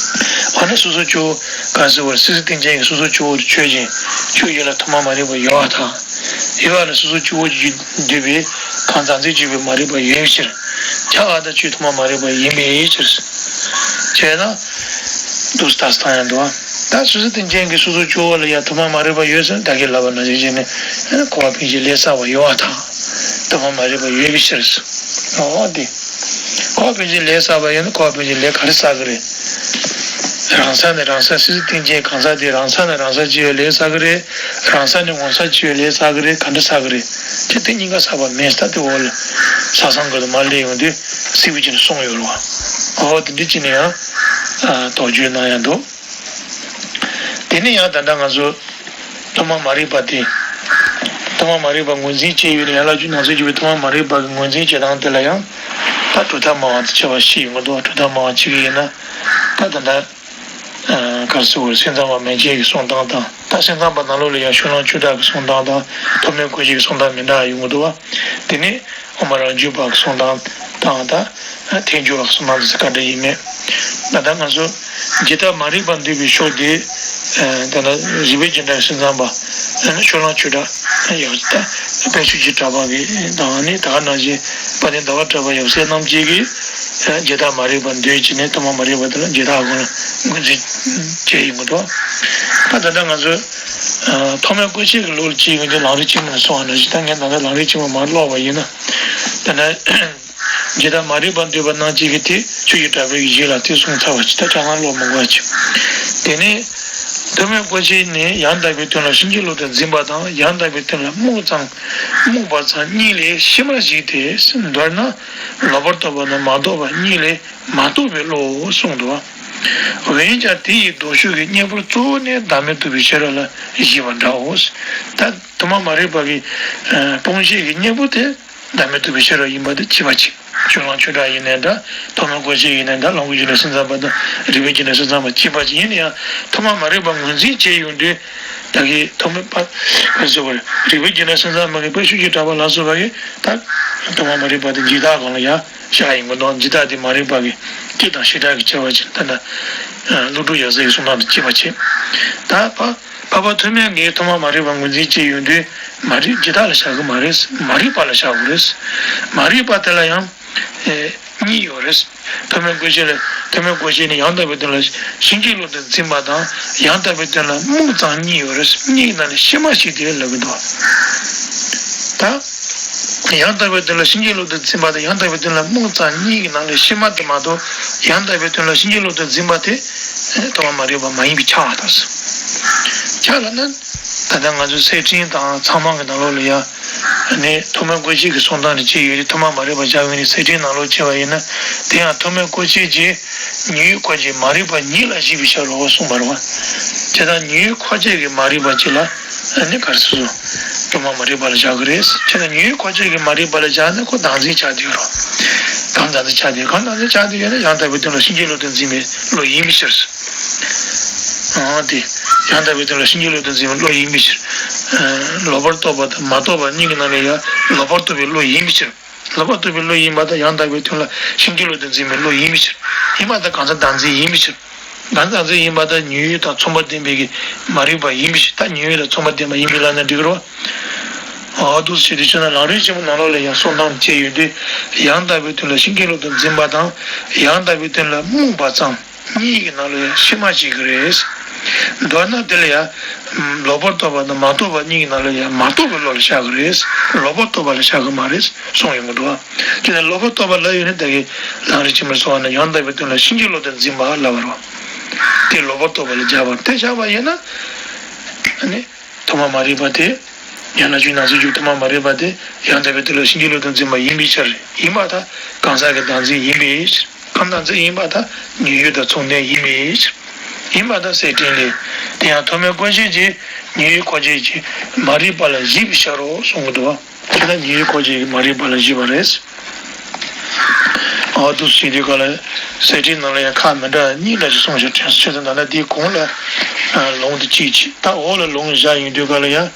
འོ་ན་སོ་སོ་སྐྱེ་བོ་ག་ཟེར་བར། སྲིད་རྟོག་ཅན་གྱི་སོ་སོ་སྐྱེ་བོ་ཆོས་ཅན། ཆོས་ཡོད་ལ་ཐོག་མ་མ་རིག་པ་ཡོད་པར་ཐལ། ཡོད་པ་ལ་སོ་སོ་སྐྱེ་བོ་གཅིག་གིས་བསྡུས་པའི་གང་ཟག་འཛིན་བྱེད་པའི་མ་རིག་པ་ཡོད་པའི་ཕྱིར། ཆ་ལ་ད་ཆོས་ཐོག་མ་མ་རིག་པ་ཡིན་པའི་ཕྱིར། བྱས་ན་འདུག་སེ་ད་སྟངས་ཡང་འདུག་བ། ད་སྲིད་རྟོག་ཅན་གྱི་སོ་སོ་སྐྱེ་བོ་ལ་ཡང་ཐོག་མ་མ་རིག་པ་ཡོད་ཟེར། ད་གིན་ལབ་པ་ནང་བཞིན་བྱས་ནས། འཁོར་བ་འབྱུང་བཞིའི་ལས་བསགས་པ་ཡོད་པར་ཐལ། ཐོག་མ་མ་རིག་པ་ཡོད་པའི་ཕྱིར། འོ་དེ། འཁོར་བ་འབྱུང་བཞིའི་ལས་བསགས་པ་ཡིན་ན། འཁོར་བ་འབྱུང་བཞིའི་ལས་ག་རེ་བསགས་ཀྱི་རེད། རང་ས་ནས་རང་ས། སྲིད་རྟོག་ཅན་གང་ཟག་དེ་རང་ས་ནས་རང་ས་བརྗེ་བའི་ལས་བསགས་ཀྱི་རེད། རང་ས་ནས་ངོ་ས་བརྗེ་བའི་ལས་བསགས་ཀྱི་རེད། ག་འདྲ་བསགས་ཀྱི་རེད། ཁྱེད་དེ་གཉིས་ཀ་བསགས་པ་མེད། ད་དེ་འོག་ལ་ས་སང་གི་དུ་མ་སླེབས་ཡོང་དུས་སྲིད་པའི་ཅན་གསུངས་ཡོད་རེད་བ། འོ་དེ་འདྲ་བྱས་ནས་ཡང་དོགས་གཅོད་གནང་ཡང་འདུག། དེ་ནས་ཡང་ད་ལྟ་ང་ཚོ་ཐོག་མ་མ་རིག་པ་དེ། ཐོག་མ་མ་རིག་པ་ངོས་འཛིན་བྱས་ཡོད་ནས། ཡན་ལག་རྒྱུ་ནང་གསེས་བརྗོད་པའི་ཐོག་མ་མ་རིག་པ་གི་ངོས་འཛིན་བྱེད་སྟངས་དེ་ལ་ཡང་ད་གྲུབ་མཐའ་སྨྲ་བ་དང་ཕྱེ་བ་བཞི་ཡོང་གི་འདུག། གྲུབ་མཐའ་སྨྲ་བ་བྱེད་ཀྱི་ཡིན་ན། ད་ད་ལྟ་ག་རེ་ཟེར་དགོས་རེད། སེམས་ཙམ་པ་མན་ཆད་ཀྱི་གསུང་སྟངས་དང་། ད་སེམས་ཙམ་པ་ནང་ལོགས་ལ་ཡང་ཕྱོགས་གླང་ཆོས་གྲགས་ཀྱི་གསུང་སྟངས་དང་། ཐོགས་མེད་ཀུན་ཤེས་ཀྱི་གསུང་སྟངས་མི་འདྲ་བ་ཡོང་གི་འདུག་བ། དེ་ནས་དབུ་མ་རང་རྒྱུད་པ་གི་གསུང་སྟངས་དང་། ད་ཐལ་འགྱུར་བ་གི་གསུང་སྟངས་དེ་ཚོ་ག་འདྲ་ཡིན་མིན། ད་ལྟ་ང་ཚོ་ཇི་ལྟར་མ་རིག་པར་འདོད་པའི་ཕྱོགས་དེ། ད་ལྟ་རིགས་པའི་རྒྱུད་འདྲ་སེམས་ཙམ་པ། ཕྱོགས་གླང་ཆོས་གྲགས། ཡབ་སྲས་དཔལ་ཆོས་ཀྱི་གྲགས་པ་གི་དང་། ནི་ད་ག་ནང་བཞིན་དཔལ་ལྡན་ཟླ་བ་གྲགས་པ་ཡབ་སྲས་རྣམས་ཀྱིས་གི། ཇི་ལྟར་མ་རིག་པར་འདོད་ཅེས་ནས། ཐོག་མ་མ་རིག་པ་དེ་ལ་ཇི་ལྟར་སྒོམ་ལ་ངོས་འཛིན་བྱས་ཡོང་གི་འདུག། ད་ད་ལྟ་ང་ཚོ་ཐོགས་མེད་ཀུན་ཤེས་ཀྱི་ལུགས་ལ་བྱས་ཡོང་དུས། ལམ་རིམ་ཆེན་མོ་ནས་གསུངས་པ་ནང་བཞིན། ད་ངས་ད་ལྟ་ལམ་རིམ་ཆེན་མོ་མར་ཀློག་པ་ཡིན་ན། ད་ནི་ཇི་ལྟར་མ་རིག་པར་འདོད་པ་རྣམས་ཀྱིས་གི་དེ་ཆོས་ཀྱི་གྲགས་པའི་གཞི་ལ་དེ་གསུངས་ཚར་བ་ཅིག། ད་ཁྱེད་རང་ཀློག་མི་དགོས་པ་ཅིག། དེ་ནས་ཐོགས་མེད་ཀུན་ཤེས་ནི་ཡང་དག་པའི་དོན་ལ་ཕྱིན་ཅི་ལོག་ཏུ་འཛིན་པ་དང་། ཡང་དག་པའི་དོན་ལ་རྨོངས་ཙམ་རྨོངས་པ་ཙམ་གཉིས་ལས་ཕྱི་མར་ཞིག་སྟེ། མདོར་ན་ལོག་པར་རྟོག་པ་དང་མ་རྟོགས་པ་གཉིས་ལས་མ་རྟོགས་པའི་བློའོ་གསུངས་འདུག། འོན་ཀྱང་དེ་ཡི་ལྡོག་ཕྱོགས་ཀྱི་གཉེན་པོར་གཙོ་བོ་ནི་བདག་མེད་རྟོགས་པའི་ཤེས་རབ་ལ་བཞེད་པ་འདྲའོ། ད་ཐོག་མ་མ་རིག་པ་གི་སྤོང་བྱེད་ཀྱི་གཉེན་པོ་དེ་བདག་མེད་རྟོགས་པའི་ཤེས་རབ་ཡིན་པ་དེ་གཅིག་པ་གཅིག། ཕྱོགས་གླང་ཆོས་གྲགས་ཡིན་ནའི་འདྲ། ཐོགས་མེད་ཀུན་ཤེས་ཡིན་ནའི་འདྲ། ལམ་གྱི་རྒྱུ་འབྲས་སེམས་ཙམ་པ་དང་། རིགས་པའི་རྒྱུ་འབྲས་སེམས་ཙམ་པ་གཅིག་པ་གཅིག་ཡིན་ན་ཡང་། ཐོག་མ་མ་རིག་པ་ངོས་འཛིན་བྱས་ཡོང་དུས། ད་གིན་ཐོགས་མེད་པ་ག་རེ་ཟེར་དགོས་རེད། རིགས་པའི་རྒྱུ་འབྲས་སེམས་ཙམ་པ་གི་དཔལ་ཆོས་ཀྱི་གྲགས་པ་ལ་སོགས་པ་གིས་ད་ཐོག་མ་མ་རིག་པ་དེ་འཇིག་ལྟ་སྒང་ལ་ཡང་བཞག་ཡོང་གི་འདུག། འཇིག་ལྟ་དེ་མ་རིག་པ་གི་སྐྱེ་དང་ཤི་དྲག་གི་སྐྱེ་བ་ཅན། ད་ལྟ་ཀླུ་སྒྲུབ་ཡབ་སྲས་ཀྱི་གསུང་སྟངས་དང་གཅིག་པ་བྱས། ད་འཕགས་པ་ཐོགས་མེད་ཀྱིས་ཐོག་མ་མ་རིག་པ་ངོས་འཛིན་བྱས་ཡོང་དུས། མ་རིག་འཇིག་ལྟ་ལ་བཞག་གི་མ་རེད། མ་རིག་པ་ལ་བཞག་དགོས་རེད། མ་རིག་པ་དེ་ལ་ཡང་གཉིས་ཡོད་རེད། ཐོགས་མེད་ཀུན་ཤེས་ལ། ཐོགས་མེད་ཀུན་ཤེས་ནི་ཡང་དག་པའི་དོན་ལ་ཕྱིན་ཅི་ལོག་ཏུ་འཛིན་པ་དང་། ཡང་དག་པའི་དོན་ལ་རྨོངས་ཙམ་གཉིས་ཡོད་རེད། གཉིས་ཀྱི་ནང་ནས་ཕྱི་མ་ཞིག་སྟེ་ལབ་ཀྱི་འདུག། ད་ཡང་དག་པའི་དོན་ལ་ཕྱིན་ཅི་ལོག་ཏུ་འཛིན་པ་དང་། ཡང་དག་པའི་དོན་ལ་རྨོངས་ཙམ་གཉིས་ཀྱི་ནང་ནས་ཕྱི་མ་དེ་མ་གཏོགས། ཡང་དག་པའི་དོན་ལ་ཕྱིན་ཅི་ལོག་ཏུ་འཛིན་པ་དེ་ཐོག་མ་མ་རིག་པ་མ་ཡིན་པའི་ཆ་ལ་ཐལ། ཆ་ལ་ནི། ད་ལྟ་ང་ཚོའི་སེར་ཕྲེང་དང་ཚངས་མང་གི་ནང་ལོགས་ལ་ཡང་ ནི་ཐོག་མའི་སྐུ་མཆེད་ཀྱི་གསུང་སྟངས་ནི་ཅི་ཡོད་དེ་ཐོག་མ་མ་རིག་པ་བཞག་ཡོད་ནི་གསེར་ཕྲེང་ནང་ལོགས་བྱས་པ་ཡིན་ན། དེ་ཡང་ཐོག་མའི་སྐུ་མཆེད་ཀྱིས་ཉོན་ཡོད་འཁོར་བཅས་མ་རིག་པ་ཉིད་ལ་གཞིགས་པའི་ཕྱིར་རོ་གསུངས་པ་རེད་བ། བྱས་ཙང་ཉོན་ཡོད་འཁོར་བཅས་ཀྱི་མ་རིག་པ་ཅིག་ལ་ནི་ག་རེ་ཟེར། ཐོག་མ་མ་རིག་པ་ལ་བཞག་གི་རེད། བྱས་ཙང་ཉོན་ཡོད་འཁོར་བཅས་ཀྱི་མ་རིག་པ་ལ་བཞག་ན་ཁོ་བདག་འཛིན་ཆགས་བསྡད་ཡོད་རེད། གང་བདག་འཛིན་ཆགས་བསྡད་གང་བདག་འཛིན་ཆགས་བསྡད་ཡོད་ན་ཡང་དག་པའི་དོན་ལ་ཕྱིན་ཅི་ལོག་ཏུ་འཛིན་པའི་བློ་ཡིན་པའི་ཕྱིར། ཨང་། དེ་ཡང་དག་པའི་དོན་ལ་ཕྱིན་ཅི་ལོག་ཏུ་འཛིན་པའི་བློ་ཡིན་པའི་ཕྱིར། ལོག་པར་རྟོག་པ་དང་མ་རྟོགས་པ་གཉིས་ཀྱི་ནང་ལ་ཡང་ལོག་པར་རྟོག་པའི་བློ་ཡིན་པའི་ཕྱིར། ལོག་པར་རྟོག་པའི་བློ་ཡིན་པ་དང་ཡང་དག་པའི་དོན་ལ་ཕྱིན་ཅི་ལོག་ཏུ་འཛིན་པའི་བློ་ཡིན་པའི་ཕྱིར། ཡིན་པ་དང་གང་ཟག་བདག་འཛིན་ཡིན་པའི་ཕྱིར། གང་ཟག་བདག་འཛིན་ཡིན་པ་དང་ཉོན་ཡོད་དང་མཚུངས་པར་ལྡན་པའི་གི་མ་རིག་པ་ཡིན་པའི་ཕྱིར། ད་ཉོན་ཡོད་དང་མཚུངས་པར་ལྡན་པ་ཡིན་པའི་ལབ་ན་འགྲིག་གི་རེད་བ། འོ་འདུག་སེ་བྱས་ཏེ་ཆོས་རྣམས་ལམ་རིམ་ཆེན་མོ་ནང་ལོགས་ལ་ཡང་གསུང་སྟངས་བཅས་ཡོད་དུས་ཡང་དག་པའི་དོན་ལ་ཕྱིན་ཅི་ལོག་ཏུ་འཛིན་པ་དང་ཡང་དག་པའི་དོན་ལ་རྨོངས་པ་ཙམ་གཉིས་ཀྱི་ནང་ལ་ཡང་ཕྱི་མ་བྱེད་ཀྱི་རེད། མདོར་ན་དེ་ལ་ཡང་ལོག་པར་རྟོག་པ་དང་མ་རྟོགས་པ་གཉིས་ཀྱི་ནང་ལ་ཡང་མ་རྟོགས་པའི་བློ་ལ་བཞག་གི་རེད། ལོག་པར་རྟོག་པ་ལ་བཞག་གི་མ་རེད་གསུངས་ཡོང་གི་འདུག་བ། དེ་ནས་ལོག་པར་རྟོག་པ་ལབ་ཡོད་ན་ད་གིན་ལམ་རིམ་ཆེན་མོར་སོང་བ་ན་ཡང་དག་པའི་དོན་ལ་ཕྱིན་ཅི་ལོག་ཏུ་འཛིན་པ་ལབ་པ་རེད། དེ་ལོག་པར་རྟོག་པ་ལ་སྦྱར་བ་རེད། དེ་བཞག་པ་ཡིན་ན་ནི། ཐོག་མ་མ་རིག་པ་དེ། ཡང་ན་ཆོས་ཉན་སོགས་ཀྱི་ཐོག་མ་མ་རིག་པ་དེ་ཡང་དག་པའི་དོན་ལ་ཕྱིན་ཅི་ལོག་ཏུ་འཛིན་པ་ཡིན་པའི་ཕྱིར། ཡིན་པ་དང་གང་ཟག་གི་བདག་འཛིན་ཡིན་པའི་ཕྱིར། གང་བདག་འཛིན་ཡིན་པ་དང་ཉོན་ཡོད་དང་མཚུངས་ལྡན་ཡིན་པའི་ཕྱིར། ཡིན་པ་དང་གསེར་ཕྲེང་ལས། དེ་ཡང་ཐོག་མའི་སྐུ་མཆེད་ཀྱིས་ཉོན་ཡོད་འཁོར་བཅས་ཀྱི་མ་རིག་པ་ལ་གཞིགས་པའི་ཕྱིར་རོ་གསུང་གི་འདུག་བ། དེ་ལ་ཉོན་ཡོད་འཁོར་བཅས་ཀྱི་མ་རིག་པ་ལ་གཞིགས་པ་རེད། འོ་འདུག་སེ་བྱེད་དུས་སྐབས་ལ་གསེར་ཕྲེང་ནང་ལ་ཡང་ཁག་མི་འདྲ་གཉིས་འདྲ་ཞིག་གསུངས་ཤག་དྲན་སོང་། ཆོས་དང་ད་ལྟ་འདིའི་གོང་ལ་ལུང་དེ་གཅིག་བྱས། ད་འོག་ལ་ལུང་བཞག་ཡོང་དུས་སྐབས་ལ་ཡང་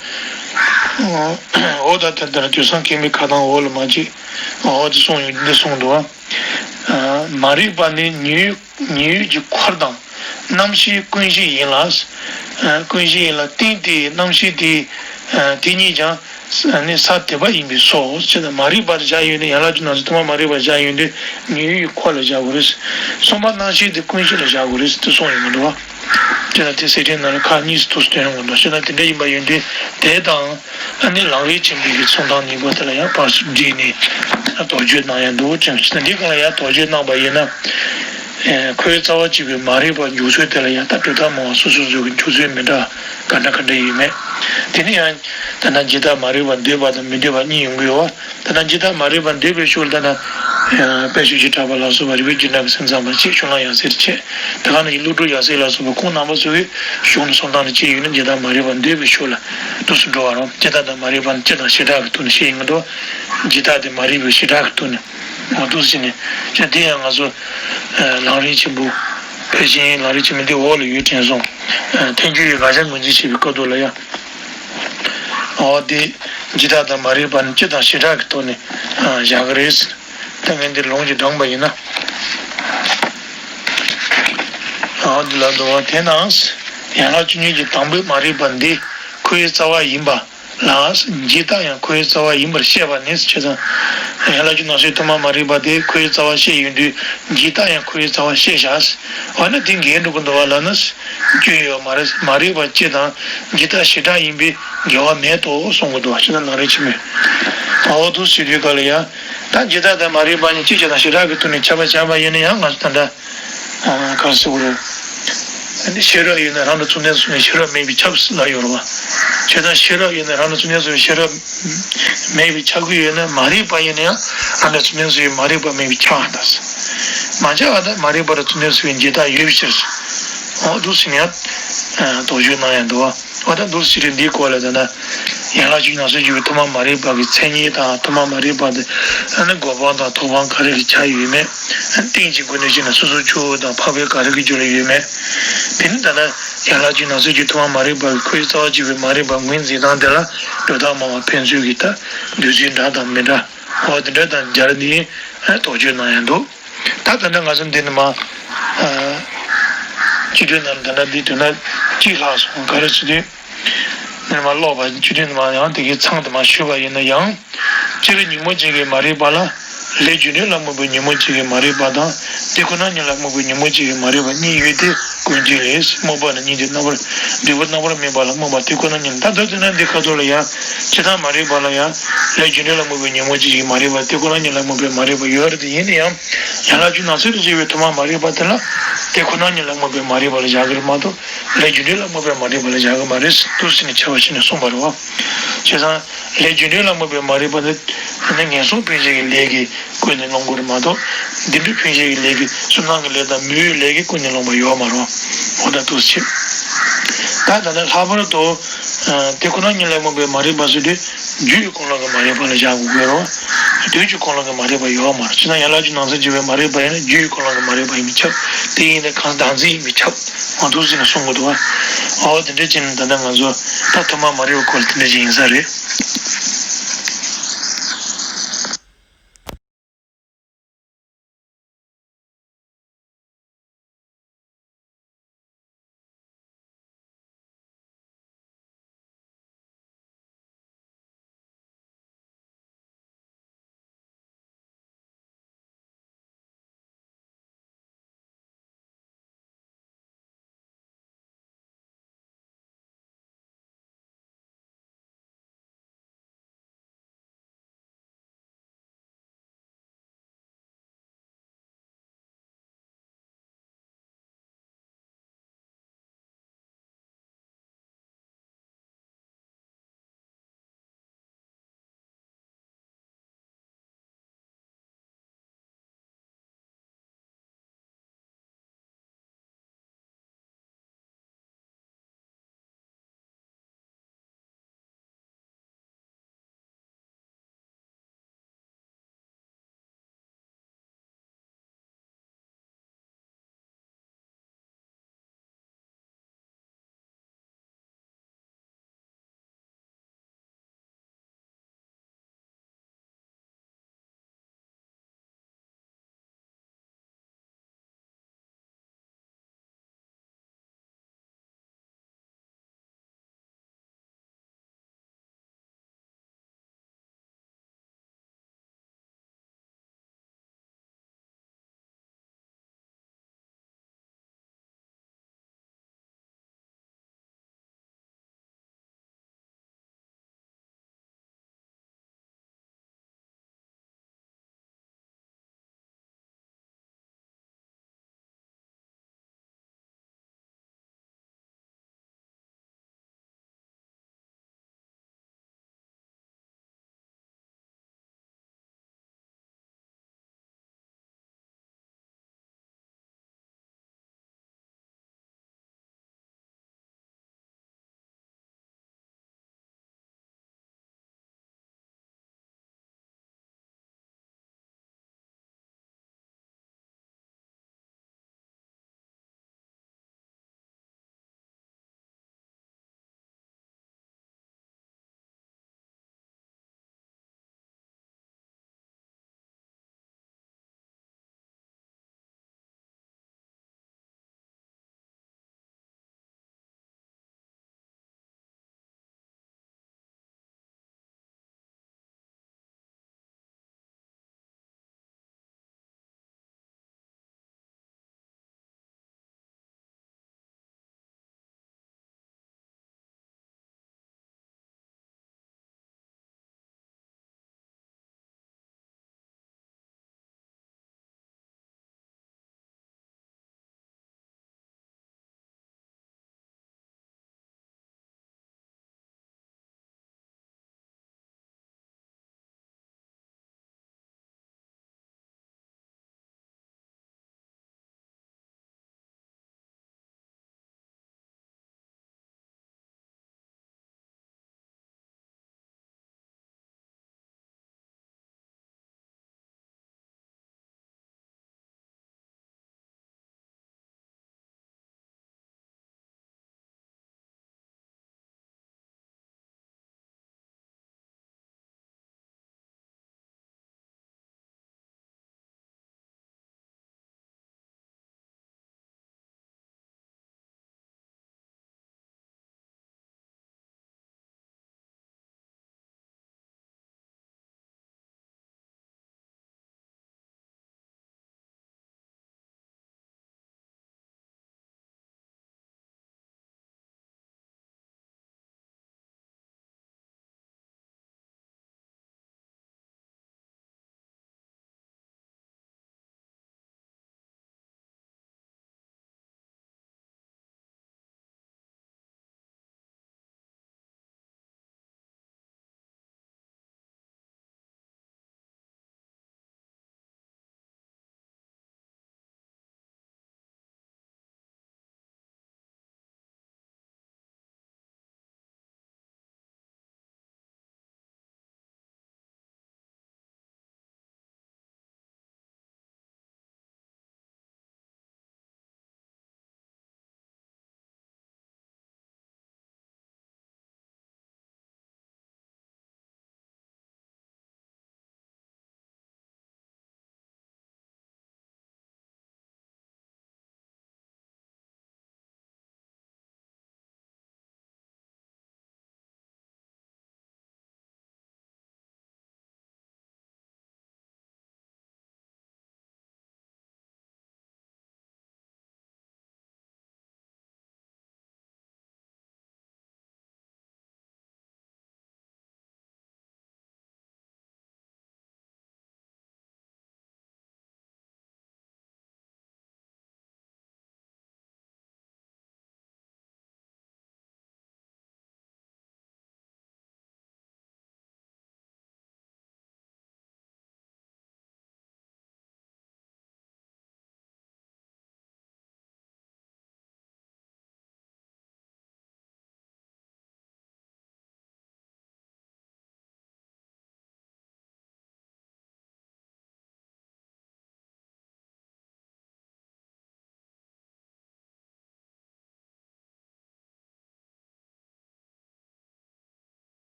འོ་ད་ད་ལྟ་དུས་བཟང་མཁས་པའི་ཁ་དང་འོག་ལ་མ་གཅིག་འོ་དེ་གསུངས་ཡོང་འདི་གསུངས་འདུག་བ། མ་རིག་པ་ནི་ཉོན་ཉོན་ཡོད་ཀྱི་འཁོར་དང་རྣམ་ཤེས་ཀུན་གཞི་ཡིན་ལ། ཀུན་གཞི་ཡིན་ལ་རྟེན་དེའི་རྣམ་ཤེས་དེ་དེ་ཉིད་ཀྱང་ནི་ས་དེ་པ་ཡིན་པས་སོ། ཅེ་ན་མ་རིག་པར་བཞག་ཡོད་ན་ཡན་ལག་བཅུ་ནང་ཚན་ཐོག་མ་མ་རིག་པར་བཞག་ཡོད་དུས་ཉོན་ཡོད་འཁོར་ལ་བཞག་དགོས་རེད། གསུམ་པ་རྣམ་ཤེས་དེ་ཀུན་གཞི་ལ་བཞག་དགོས་རེད་དེ་གསུངས་ཡོད་མི་འདུག་བ། ཅེ་ན་དེ་གསེར་ཕྲེང་ནང་ལ་ཁག་གཉིས་སུ་ཐུགས་སུ་ཐོན་ཡོང་གི་འདུག་ཅེ་ན་དེ་འདྲ་ཡིན་པ་ཡོད་དུས་དེ་དང་ཨ་ནི་ལམ་རིམ་ཆེན་པོའི་གི་གསུང་སྟངས་གཉིས་པོ་དེ་ལ་ཡང་བར་སུ་བསྒྲིགས་ནས་དོགས་གཅོད་གནང་ཡ་འདུག་ཅེ་ན་དེ་གང་ལ་ཡང་དོགས་གཅོད་གནང་པ་ཡིན་ན། ཁོའི་རྩ་བ་གཅིག་པའི་མ་རིག་པ་འཇུག་ཚུལ་དེ་ལ་ཡང་ད་གྲུབ་མཐའ་སྨྲ་བ་སོ་སོ་སོ་གི་འཇུག་ཚུལ་མི་འདྲ་ག་འདྲ་ག་འདྲ་ཡོད་མེད། དེ་ནི་ཡང་ད་ལྟ་ཇི་ལྟར་མ་རིག་པ་འདོད་པ་དང་མི་འདོད་པ་གཉིས་ཡོང་གི་ཡོད་བ། ད་ལྟ་ཇི་ལྟར་མ་རིག་པ་འདོད་པའི་ཕྱོགས་ལ་ད་ལྟ་དཔལ་ཆོས་ཀྱི་གྲགས་པ་ལ་སོགས་པ་རིག་པའི་རྒྱུན་གྲགས་པའི་སེམས་ཙམ་པ་ཞིག་ཕྱོགས་གླང་ཡབ་སྲས་དེ་བྱས། དེ་ག་ནང་བཞིན་ཀླུ་སྒྲུབ་ཡབ་སྲས་ལ་སོགས་པ་ཁོང་རྣམ་པ་ཚོ་གིས་གཞུང་ནས་གསུང་སྟངས་ནི་ཅི་ཡོད་ན་ཇི་ལྟར་མ་རིག་པ་འདོད་པའི་ཕྱོགས་ལ་འདུག་སེ་འགྲོ་བ་རང་ཇི་ལྟར་དང་མ་རིག་པ་ནི་སྤྱི་དང་བྱེ་བྲག་གི་ཐོག་ནས་བཤད་ཡིན་མི་འདུག་ཇི་ལྟར་དེ་མ་རིག་པའི་བྱེ་བྲག་གི་ཐོག་ནས། འོ་འདུག་ཟེར་ནས་ཅི་དེ་ཡང་ང་ཚོ་ལམ་རིམ་ཆེན་པོ་ཕལ་ཆེར་ལམ་རིམ་ཆེན་མོ་འདི་འོག་ལ་ཡོད་དྲན་སོང་། ཐལ་འགྱུར་ཡི་དགག་བྱ་ངོས་འཛིན་བྱེད་པའི་སྐབས་དུ་ལ་ཡང་། འོ་དེ་ཇི་ལྟར་དང་མ་རིག་པ་ནི་སྤྱི་དང་བྱེ་བྲག་གི་ཐོག་ནས་བཞག་གི་རེད། ད་ངས་འདི་ལུང་གིས་དྲངས་པ་ཡིན་ན། འོ་འདི་ལ་འདུག་བ། དེ་ནང་ཡན་ལག་བཅུ་གཉིས་ཀྱི་དང་པོའི་མ་རིག་པ་འདི་ཁོའི་རྩ་བ་ཡིན་པ། ལ། ཇི་ལྟ་ཡང་ཁོའི་རྩ་བ་ཡིན་པར་བཤད་པ་ནི་ཞེས་དང་། ཡན་ལག་བཅུ་ནང་གསེས་ཐོག་མ་མ་རིག་པ་དེ་ཁོའི་རྩ་བ་བཤད་ཡོང་དུས་ཇི་ལྟ་ཡང་ཁོའི་རྩ་བ་བཤད་བཞག་འོ་ན་དེ་འགལ་འགྲོ་གི་འདུག་བ་ལབ་ན། སྐྱོན་ཡོད་མ་རེད། མ་རིག་པ་སྤྱི་དང་ཇི་ལྟ་བྱེ་བྲག་ཡིན་པས་འགལ་བ་མེད་དོ་གསུང་གི་འདུག་བ། ཞེ་ན་ལམ་རིམ་ཆེན་མོའི། འོ་འདུག་ཟེར་དུས་སྐབས་ལ་ཡང་། ད་ཇི་ལྟ་དང་མ་རིག་པ་གཉིས་སྤྱི་བྱེ་བྲག་བྱེ་བྲག་གི་ཐོག་ནས་ཁྱབ་པ་བྱས་པ་ཡིན་ན་ཡང་ང་ཚོ་ད་ལྟ། ག་རེ་ཟེར་དགོས་རེད། ཤེས་རབ་ཡོད་ན་རང་དང་མཚུངས་ལྡན་སོང་ནས་ཤེས་རབ་མེད་པས་ཁྱབ་ལབ་ཡོད་རེད་བ། བྱས་ཙང་ཤེས་རབ་ཡོད་ན་རང་དང་མཚུངས་ལྡན་སོང་བའི་ཤེས་རབ་མེད་པས་ཁྱབ་ཀྱི་ཡོད་ན་མ་རིག་པ་ཡིན་ན་ཡང་རང་དང་མཚུངས་ལྡན་སོང་བའི་མ་རིག་པ་མེད་པས་ཁྱབ་ཨ་ད། མ་ཁྱབ་ཨ་ད་མ་རིག་པ་དང་མཚུངས་ལྡན་སོང་བའི་འབྱེད་ཐབས་ཡོད་པའི་ཕྱིར། འོ་འདུག་ཟེར་ནས་ཡང་དོགས་གཅོད་གནང་ཡང་འདུག་བ། འོ་ད་འདུག་ཟེར་དུས་འདིའི་སྐོར་ལ་ད་ལྟ། ཡན་ལག་བཅུ་ནང་གསེས་བཅུ་པའི་ཐོག་མ་མ་རིག་པ་གི་མཚན་ཉིད་དང་ཐོག་མ་མ་རིག་པ་དེ་ཨ་ནི་སྒོ་སྤང་དང་ཐོབ་དབང་ག་རེ་གི་ཆ་ཡོད་མེད། རྟེན་གྱི་སྒོ་ནས་བཤད་ན་སོ་སོ་ཆོས་དང་འཕགས་པའི་ག་རེ་གི་རྒྱུ་ལ་ཡོད་མེད། དེ་ནི་ད་ལྟ་ཡན་ལག་བཅུ་ནང་གསེས་བཅུ་ཐོག་མ་མ་རིག་པ་གི་ཁོའི་རྩ་བ་གཅིག་པའི་མ་རིག་པ་ངོས་འཛིན་སྟངས་དེ་ལ་གྲུབ་མཐའ་སྨྲ་བ་ཕན་ཚུན་གྱི་ད་འདོད་ཚུལ་འདྲ་དང་མི་འདྲ་འོ་དེ་འདྲ་དང་སྦྱར་ནས་དོགས་གཅོད་གནང་ཡང་འདུག་ད་ད་ལྟ་ང་ཚོ་འདི་ནི་མ། སྤྱི་དོན་ནང་ད་ལྟ་འདི་དོན་ན་གཅིག་ལྷག་སོང་ག་རེ་ཟེར་དུས། ནི་མ་ཀློག་པ་སྤྱི་དོན་ནི་མ་ཡང་དེ་གའི་མཚམས་དུ་མ་ཞུས་པ་ཡིན་ན་ཡང་། སྤྱིར་ཉོན་མོངས་ཅན་གྱི་མ་རིག་པ་ལ་ ལས་རྒྱུ་འབྲས་ལ་རྨོངས་པའི་ཉོན་མོངས་གཅིག་གི་མ་རིག་པ་དང་། དེ་ཁོ་ན་ཉིད་ལ་རྨོངས་པའི་ཉོན་མོངས་གཅིག་གི་མ་རིག་པ་གཉིས་ཡོད་དེ། ཀུན་རྐྱེན་ལས། རྨོངས་པ་ནི་སྙིང་རྗེ་རྣམ་པར། འབྲས་བུ་རྣམ་པར་སྨིན་པ་ལ་རྨོངས་པ་དེ་ཁོ་ན་ཉིད། ད་ལྟ་དེ་ན་འདི་ཁ་ཐོག་ལ་ཡང་། ཇི་ལྟར་མ་རིག་པ་ལ་ཡང་། ལས་རྒྱུ་འབྲས་ལ་རྨོངས་པའི་ཉོན་མོངས་གཅིག་གི་མ་རིག་པ། དེ་ཁོ་ན་ཉིད་ལ་རྨོངས་པའི་མ་རིག་པ་ཡོད་རེད་དེ། ཡིན་ན་ཡང་། ཡན་ལག་རྒྱུ་ནང་གསེས་ལ་སྐྱེས་པའི་ཐོག་མར་མ་རིག་པ་དེ་ལ། དེ་ཁོ་ན་ཉིད་ལ་རྨོངས་པའི་མ་རིག་པ་ལ་བཞག་གི་རེད་མ་གཏོགས། ལས་རྒྱུ་འབྲས་ལ་རྨོངས་པའི་མ་རིག་པ་ལ་བཞག་གི་མ་རེད། འདུག་ཟེར་ནས་ཁྱབ་པ་བྱས་ནས་གསུངས་པ་རེད་བ། བྱས་ཙང་། ལས་རྒྱུ་འབྲས་ལ་རྨོངས་པའི་མ་རིག་པ་ནི། ནི་ངན་སོང་སྤོང་བྱེད་ཀྱི་ལས་ཀྱིས་ཀུན་ནས་སློང་དགོས་རེད་མ་གཏོགས། སྡིག་སྒྲིབ་སྤོང་བྱེད་ཀྱི་ལས་ཀྱིས། བསོད་ནམས་ཀྱི་ལས་དང་མི་འོས་ལས་ཀྱིས་ཀུན་ནས་སློང་བ་ཡོད་མ་རེད། འོ་ད་འདུག་སེ་བྱས། ད་ད་ལྟ་ལྷག་པར་དུ། ཨ། དེ་ཁོ་ན་ཉིད་ལ་རྨོངས་པའི་མ་རིག་པ་ཟེར་དུས། རྒྱུ་ཡི་ཀུན་སློང་གི་མ་རིག་པ་ལ་བཞག་དགོས་ཀྱི་རེད། དོན་གྱི་ཀུན་སློང་གི་མ་རིག་པ་ཡོད་མ་རེད། བྱས་ན་ཡན་ལག་རྒྱུ་ནང་གསེས་སྐྱེས་པའི་མ་རིག་པ་ཡིན་ན། རྒྱུ་ཡི་ཀུན་སློང་གི་མ་རིག་པ་ཡིན་མི་ཁྱབ། དེ་ཡིན་ན་གང་བདག་འཛིན་ཡིན་མི་ཁྱབ། འོ་འདུག་ཟེར་ནས་གསུང་གི་འདུག་བ། འོ་དེ་འདྲ་བྱས་ནས་ད་ལྟ་ང་ཚོ་ད་ཐོག་མར་མ་རིག་པའི་སྐོར་ལ་དེ་འདྲ་ཞིག་ཡིན་ས་རེད།